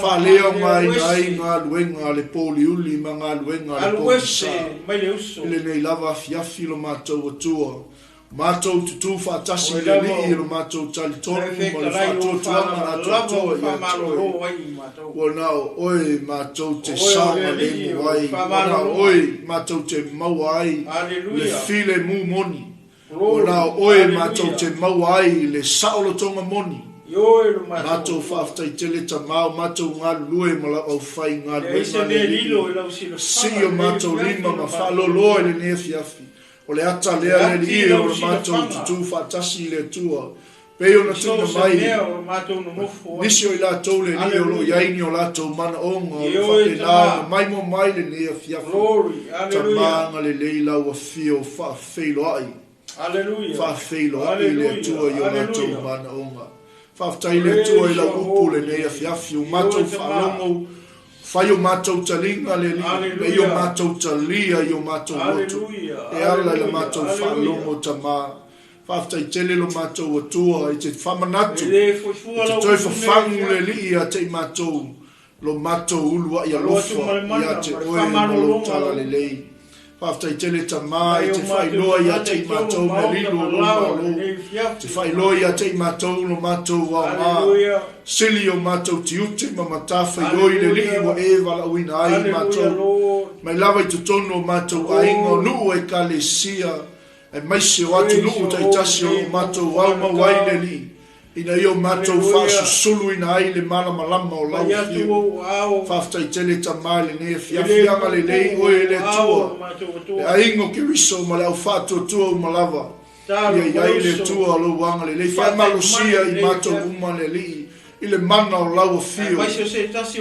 faaleaogaina ai galuega a le pōliuli ma galuega a le pogisa. I lenei lava afiafi lo matou Atua, Matou tutū faatasi i le Alii i lo matou talitonu ma le faatuatuaga na atoatoa ia te Oe. Ua na o Oe matou te saogalemu ai, ua na o Oe matou te maua ai le filemu moni, ua na o Oe matou te maua ai le saolotoga moni. Matou faafetai tele Tama o matou galulue ma lau aufaigaluega le Alii. Sii o matou lima ma faaloloa i lenei afiafi. O le ata lea le Alii o le matou tutū faatasi i le Atua, pei ona tuuina mai nisi o i latou le Alii o lo o i ai ni o latou manaoga o lo o faapena ona maimoa mai lenei afiafi. Tama agalelei lau afio faafeiloai, faafeiloai le Atua i o latou manaoga. Faafetai le Atua i lau upu lenei afiafi, ua matou faalogo Fai o matou taliga le Alii, me i o matou talia i o matou loto, e ala i la matou faalogo Tama. Faafetai tele lo matou Atua i te faamanatu, i te toe fafagu le Alii ia te i matou, lo matou uluai alofa ia te oe ma lou talalelei. Faafetai tele Tama i te faailoa ia te i matou mea lilo o lou Malo, te faailoa ia te i matou lo matou aoga, sili o matou tiute ma matafaioi le Alii ua e valaauina ai i matou, mai lava i totonu o matou aiga, o nuu o Ekalesia, aemaise o atunuu taitasi o lo o matou aumau ai le Alii, ina ia o matou faasusuluina ai le malamalama o lau afio. Faafetai tele Tama i lenei afiafi, agalelei oe e le Atua, le aiga o Keriso ma le au faatuatua uma lava. Ia i ai le Atua o lou agalelei, faamalosia i matou uma le Alii i le mana o lau afio.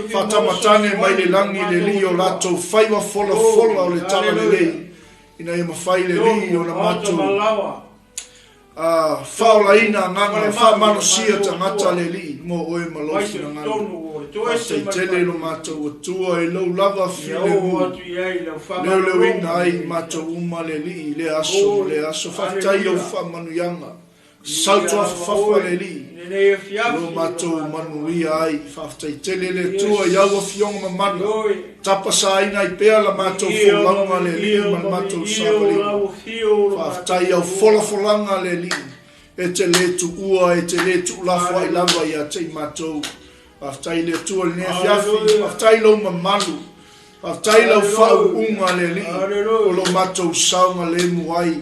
Faatamatane mai le lagi le Alii o latou faiva folafola o le talalelei, ina ia mafai le Alii ona matou A faaolaina agaga e faamalosia tagata le Alii mo oe ma lou finagalo. Faafetai tele i lo matou Atua i lou lava filemu, leoleoina ai i matou uma le Alii i lea aso ma lea aso. Faafetai i ou faamanuiaga. Sautuafafafa le Alii, o lo matou manuia ai. Faafetai tele le Atua i au afioga mamana, tapasaina ai pea la matou folauga le Alii ma le matou savaliga. Faafetai i au folafolaga le Alii, e te le tuua, e te le tuulafoai lava ia te i matou. Faafetai le Atua i lenei afiafi, faafetai lou mamalu, faafetai lau faauuga le Alii, o lo matou saogalemu ai.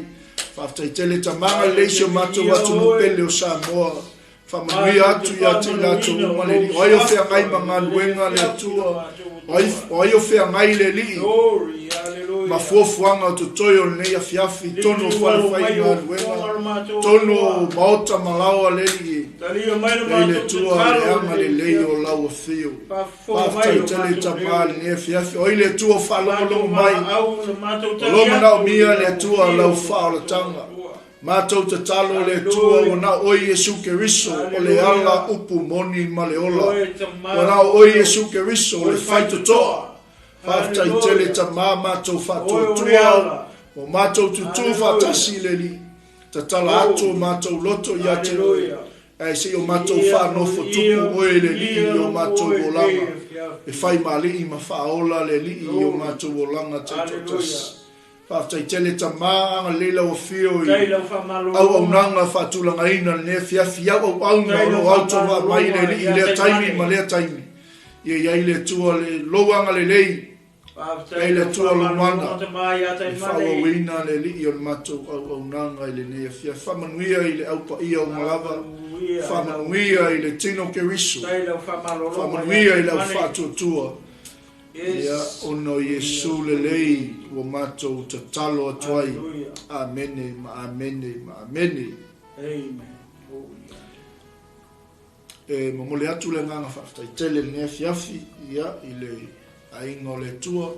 Faafetai tele tamaga lelei si o matou atunuu pele o Samoa. Faamanuia atu ia te i latou uma le Alii. O ai o feagai ma galuega le Atua, o ai o feagai le Alii ma fuafuaga o totoe o lenei afiafi, tonu o falefaigaluega, tonu o maota ma laoa le Alii. E le Atua le agalelei o lau afio. Faafetai tele tama lenei afiafi. O ai le Atua o faalogologo mai, o lo manaomia le Atua lau faaolataga. Matou tatalo le Atua ua na o oe Iesu Keriso o le ala upu moni ma le ola. Ua na o oe Iesu Keriso o le faitotoa. Faafetai tele tama matou faatuatua ua matou tutū faatasi i le Alii. Tatala atu o matou loto ia te oe. Ae se i o matou faanofo tupu oe le Alii i o matou olaga. E fai ma alii ma faaola le Alii i o matou olaga taitoatasi. Faafetai tele tama, agalelei lau afio i auaunaga faatulagaina lenei afiafi i au auauna o lo o autovaa mai le Alii i lea taimi ma lea taimi. Ia i ai le Atua le lou agalelei, ia i le Atua lou mana e faaauauina le Alii o le matou auaunaga i lenei afiafi. Faamanuia i le au paia uma lava, faamanuia i le tino Keriso, faamanuia i le au faatuatua. Ia, ona o Iesu lelei ua matou tatalo atu ai. Amene ma amene ma amene. E momoli atu le agaga faafetai tele i lenei afiafi, ia, i le aiga o le Atua,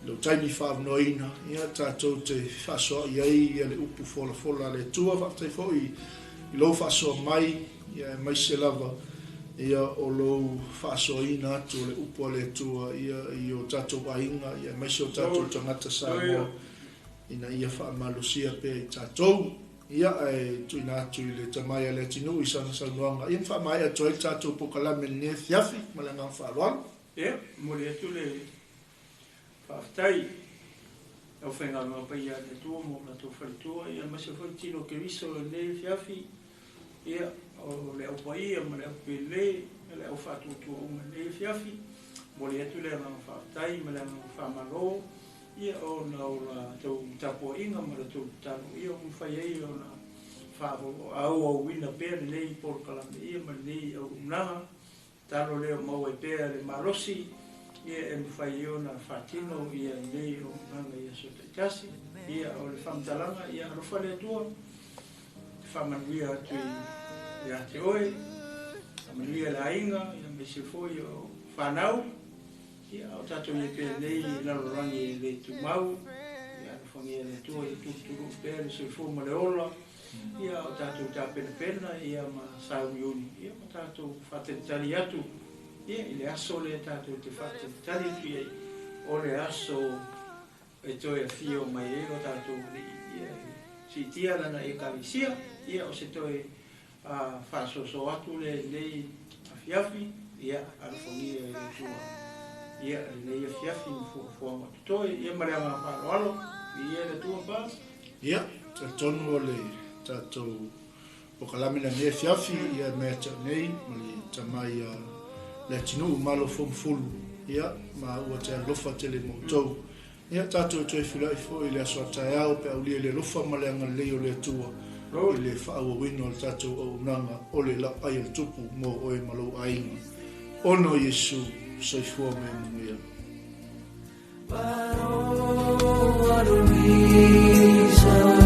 i lou taimi faavanoaina, ia, tatou te faasoa'i ai ia le upu folafola a le Atua. Faafetai foi i lou faasoa mai, ia aemaise lava ia o lou faasoaina atu o le upu a le Atua ia i o tatou aiga, ia aemaise o tatou tagata Samoa, ina ia faamalosia pea i tatou. Ia, ae tuuina atu i le tamai a Leatinuu i sana saunoaga, ia ma faamaea atu ai le tatou polokalame i lenei afiafi ma le agaga faaaloalo. Ia, momoli atu le faafetai i le aufaigaluega paia a le Atua ma o latou faletua, ia aemaise foi tino Keriso i lenei afiafi, ia, o le au paia ma le au pele, ma le au faatuatua uma i lenei afiafi. Momoli atu le agaga faafetai ma le agaga faamalo, ia, ona o latou tapuaiga ma latou tatalo, ia, ua mafai ai ona faaauauina pea lenei polokalame, ia, ma lenei auaunaga. Tatalo lea o maua ai pea le malosi, ia, e mafai ai ona faatino ia lenei auaunaga i aso taitasi. Ia, o le faamatalaga, ia, alofa le Atua, faamanuia atu ia te oe, faamanuia le aiga, ia aemaise foi o fanau, ia, o tatou i ai pea nei lalolagi e le tumau, ia, alofagia le Atua ia tulutuluu pea le soifua ma le ola, ia, o tatou tapenapena, ia, ma sauniuni, ia, ma tatou faatalitali atu, ia, i le aso lea tatou te faatalitali atu i ai, o le aso e toe afio mai ai lo tatou Alii, ia, e siitia lana Ekalesia, ia, o se toe faasoasoa atu lea i lenei afiafi, ia, alofagia e le Atua, ia, lenei afiafi ma fuafuaga o totoe, ia, ma le agaga faaaloalo, viia le Atua pa. Ia, talitonu o le tatou polokalame lenei afiafi, ia, mea te au nei, ma le tamai a Leatinuu Malo Fomufulu, ia, ma ua te alofa tele mo outou. Ia, tatou toe feiloai foi i le aso a taeao pe aulia i le alofa ma le agalelei o le Atua i le faaauauina o le tatou auaunaga o le lauai o le tupu mo oe ma lou aiga. Ona o Iesu, soifua ma ia manuia. But oh, what a reason.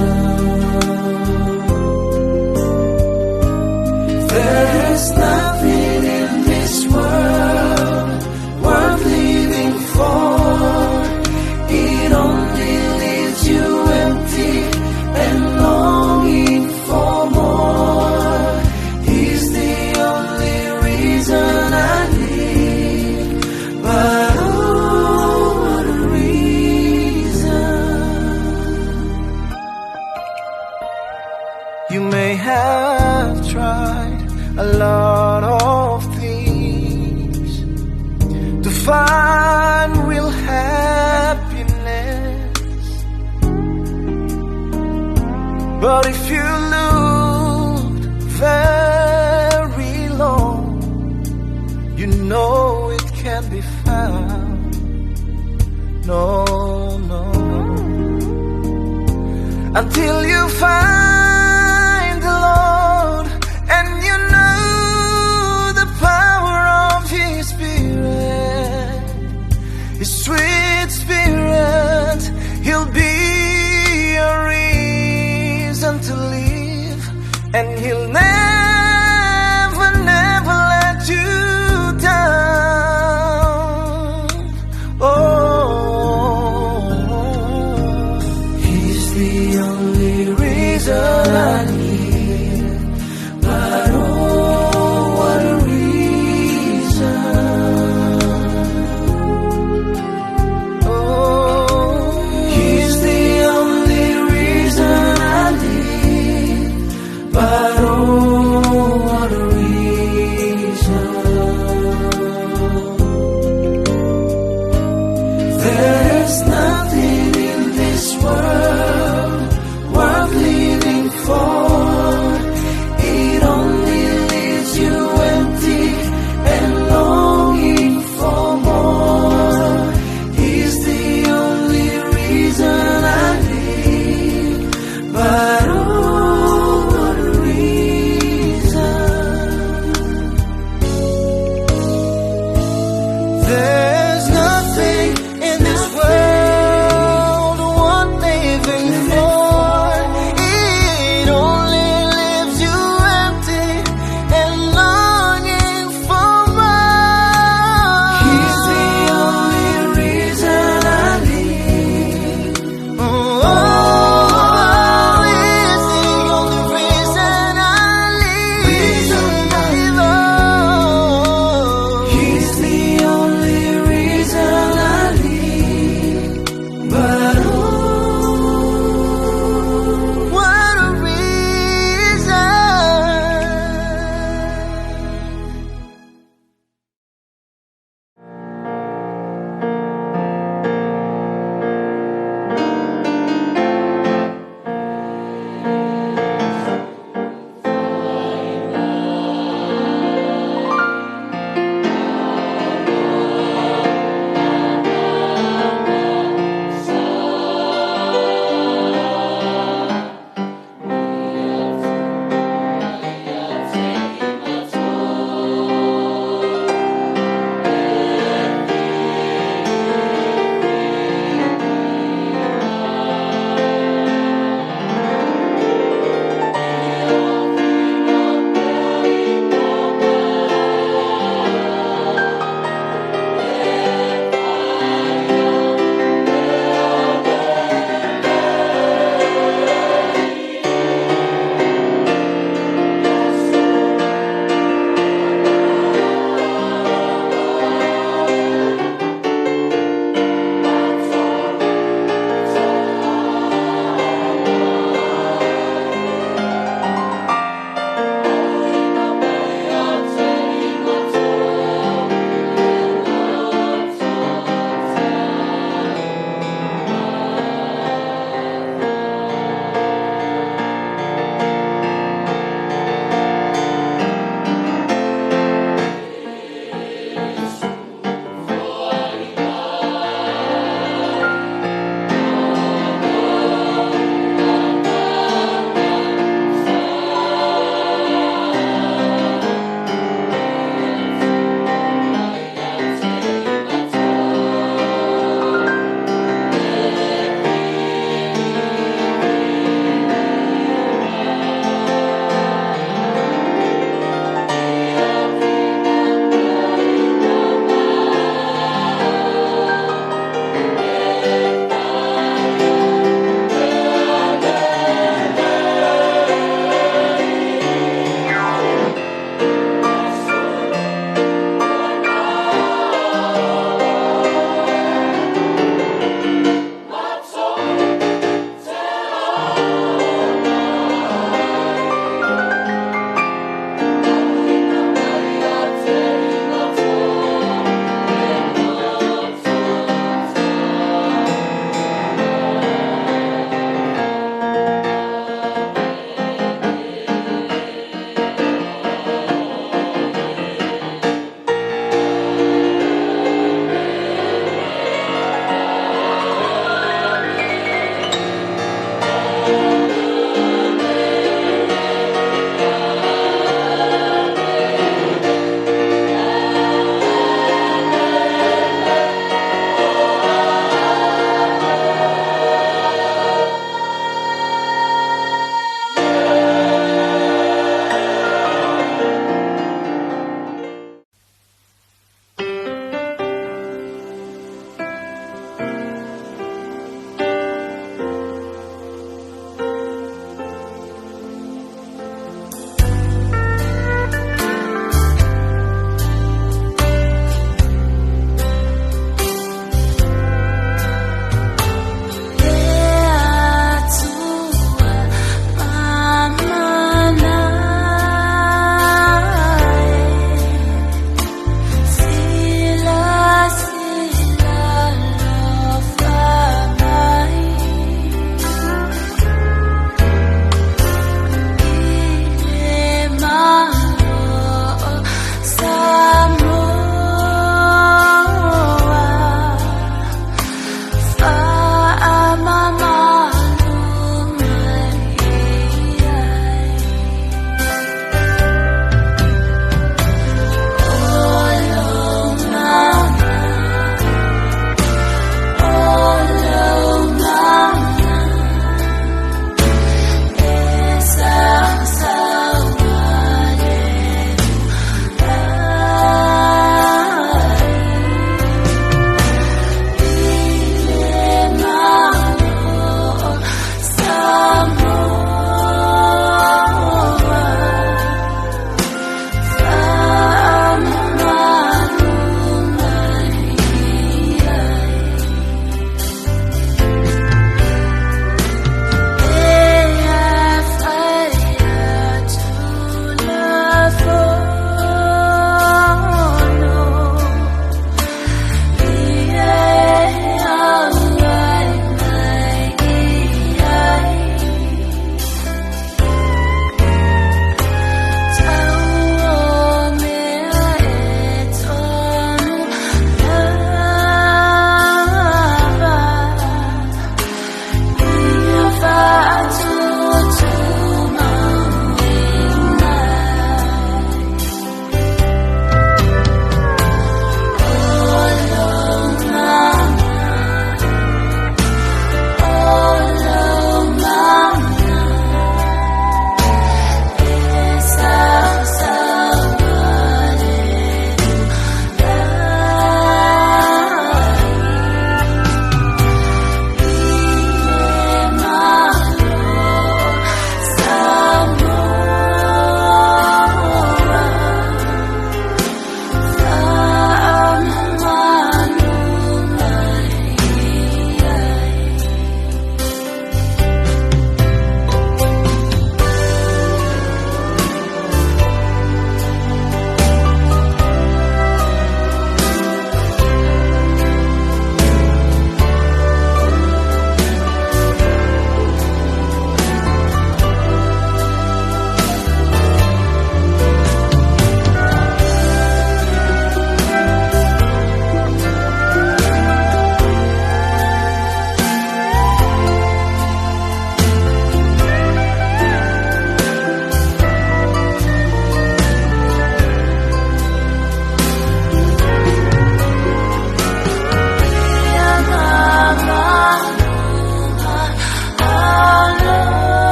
There's nothing in this world worth living for. It only leaves you empty and longing for more. He's the only reason I live. But oh, what a reason. You may have But if you look very long, you know it can be found. No, no, no. Until you find the Lord and you know the power of His Spirit, His sweet Spirit, He'll be your reason to live, and He'll never, never let you down. Oh, He's the only reason I live, but oh, what a reason. Oh, He's the only reason I live, but oh,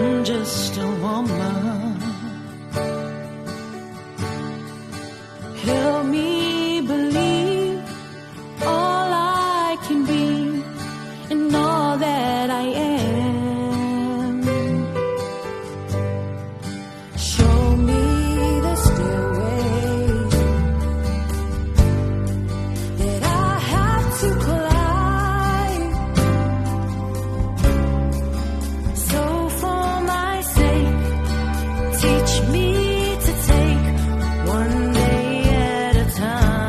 I'm just a woman. Help me believe all I can be and all that I am. Show me the stairway that I have to climb. So for my sake, teach me to take one day at a time.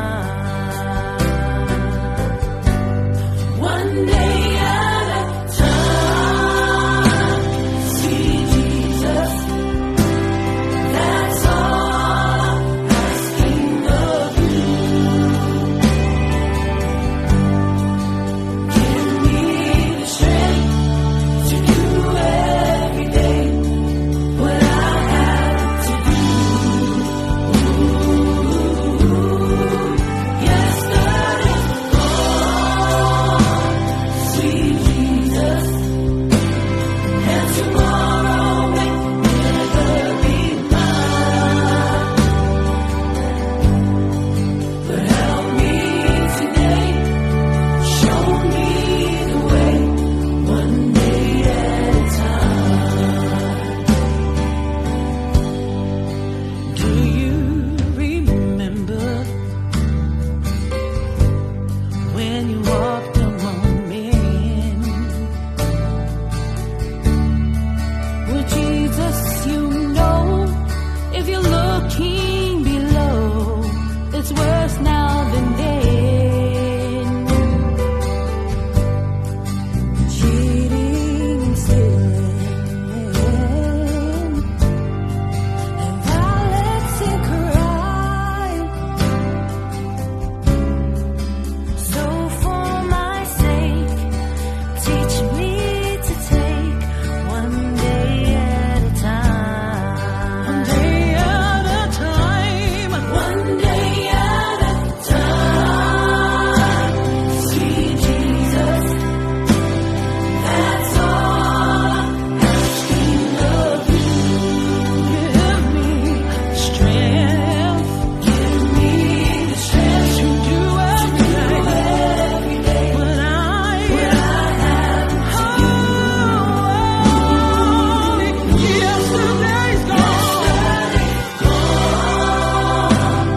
One day at a time. Sweet Jesus, that's all I'm asking of you. Give me the strength to do every day what I have to do. Yesterday's gone, sweet Jesus, and tomorrow may never be mine. But help me today, show me the way, one day at a time. Do you remember when you walked among men? Well, Jesus, you know, if you're looking below, it's worse now than then. Cheating and stealing, and violence and crime. So for my sake, teach me to take one day at a time. One day at a time. One day at a time. Sweet Jesus, that's all I'm asking of you. Give me strength. Give me the strength To do to do every day every day what I what I have to do. Oh, yesterday's gone. Yesterday's gone,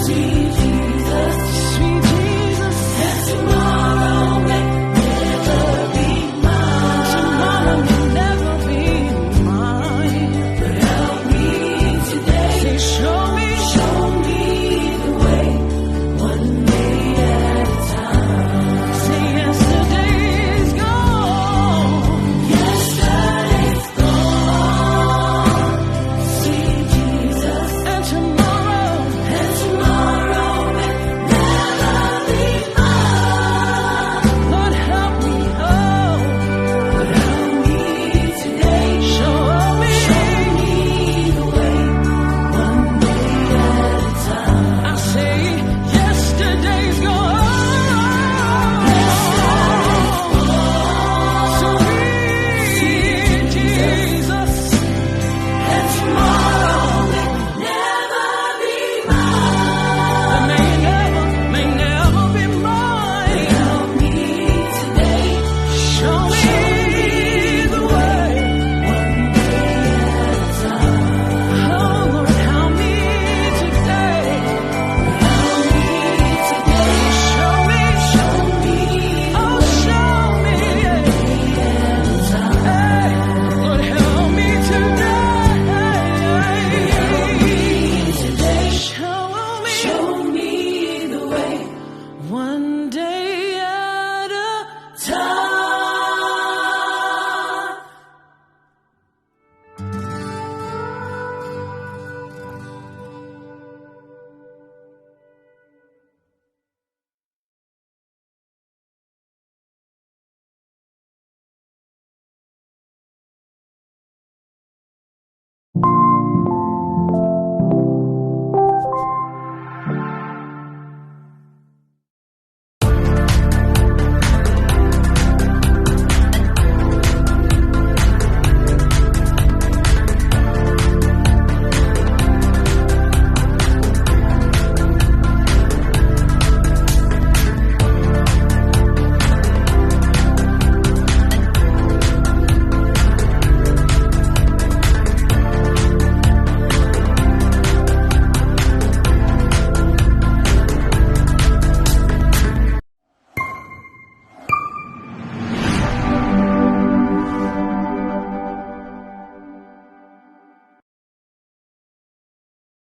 sweet Jesus, Sweet Jesus, and tomorrow may never be mine. tomorrow may never be mine. But help me today, Say, show me, show me the way, one day at a time. Say, yesterday's gone. Yesterday's gone, sweet Jesus, And tomorrow, and tomorrow may never be mine. Lord, help me, oh, But help me today, show me. show me the way, one day at a time. I say, yesterday's gone. Yesterday's gone, Sweet Jesus, and tomorrow may never be mine. may never be mine. Help me today, Show me the way. one day at a time. Oh Lord, help me today. Help me today, Show me, show me oh show me. at a time. Hey, Lord, help me today. Help me today, Show me show me the way, one day at a time. time.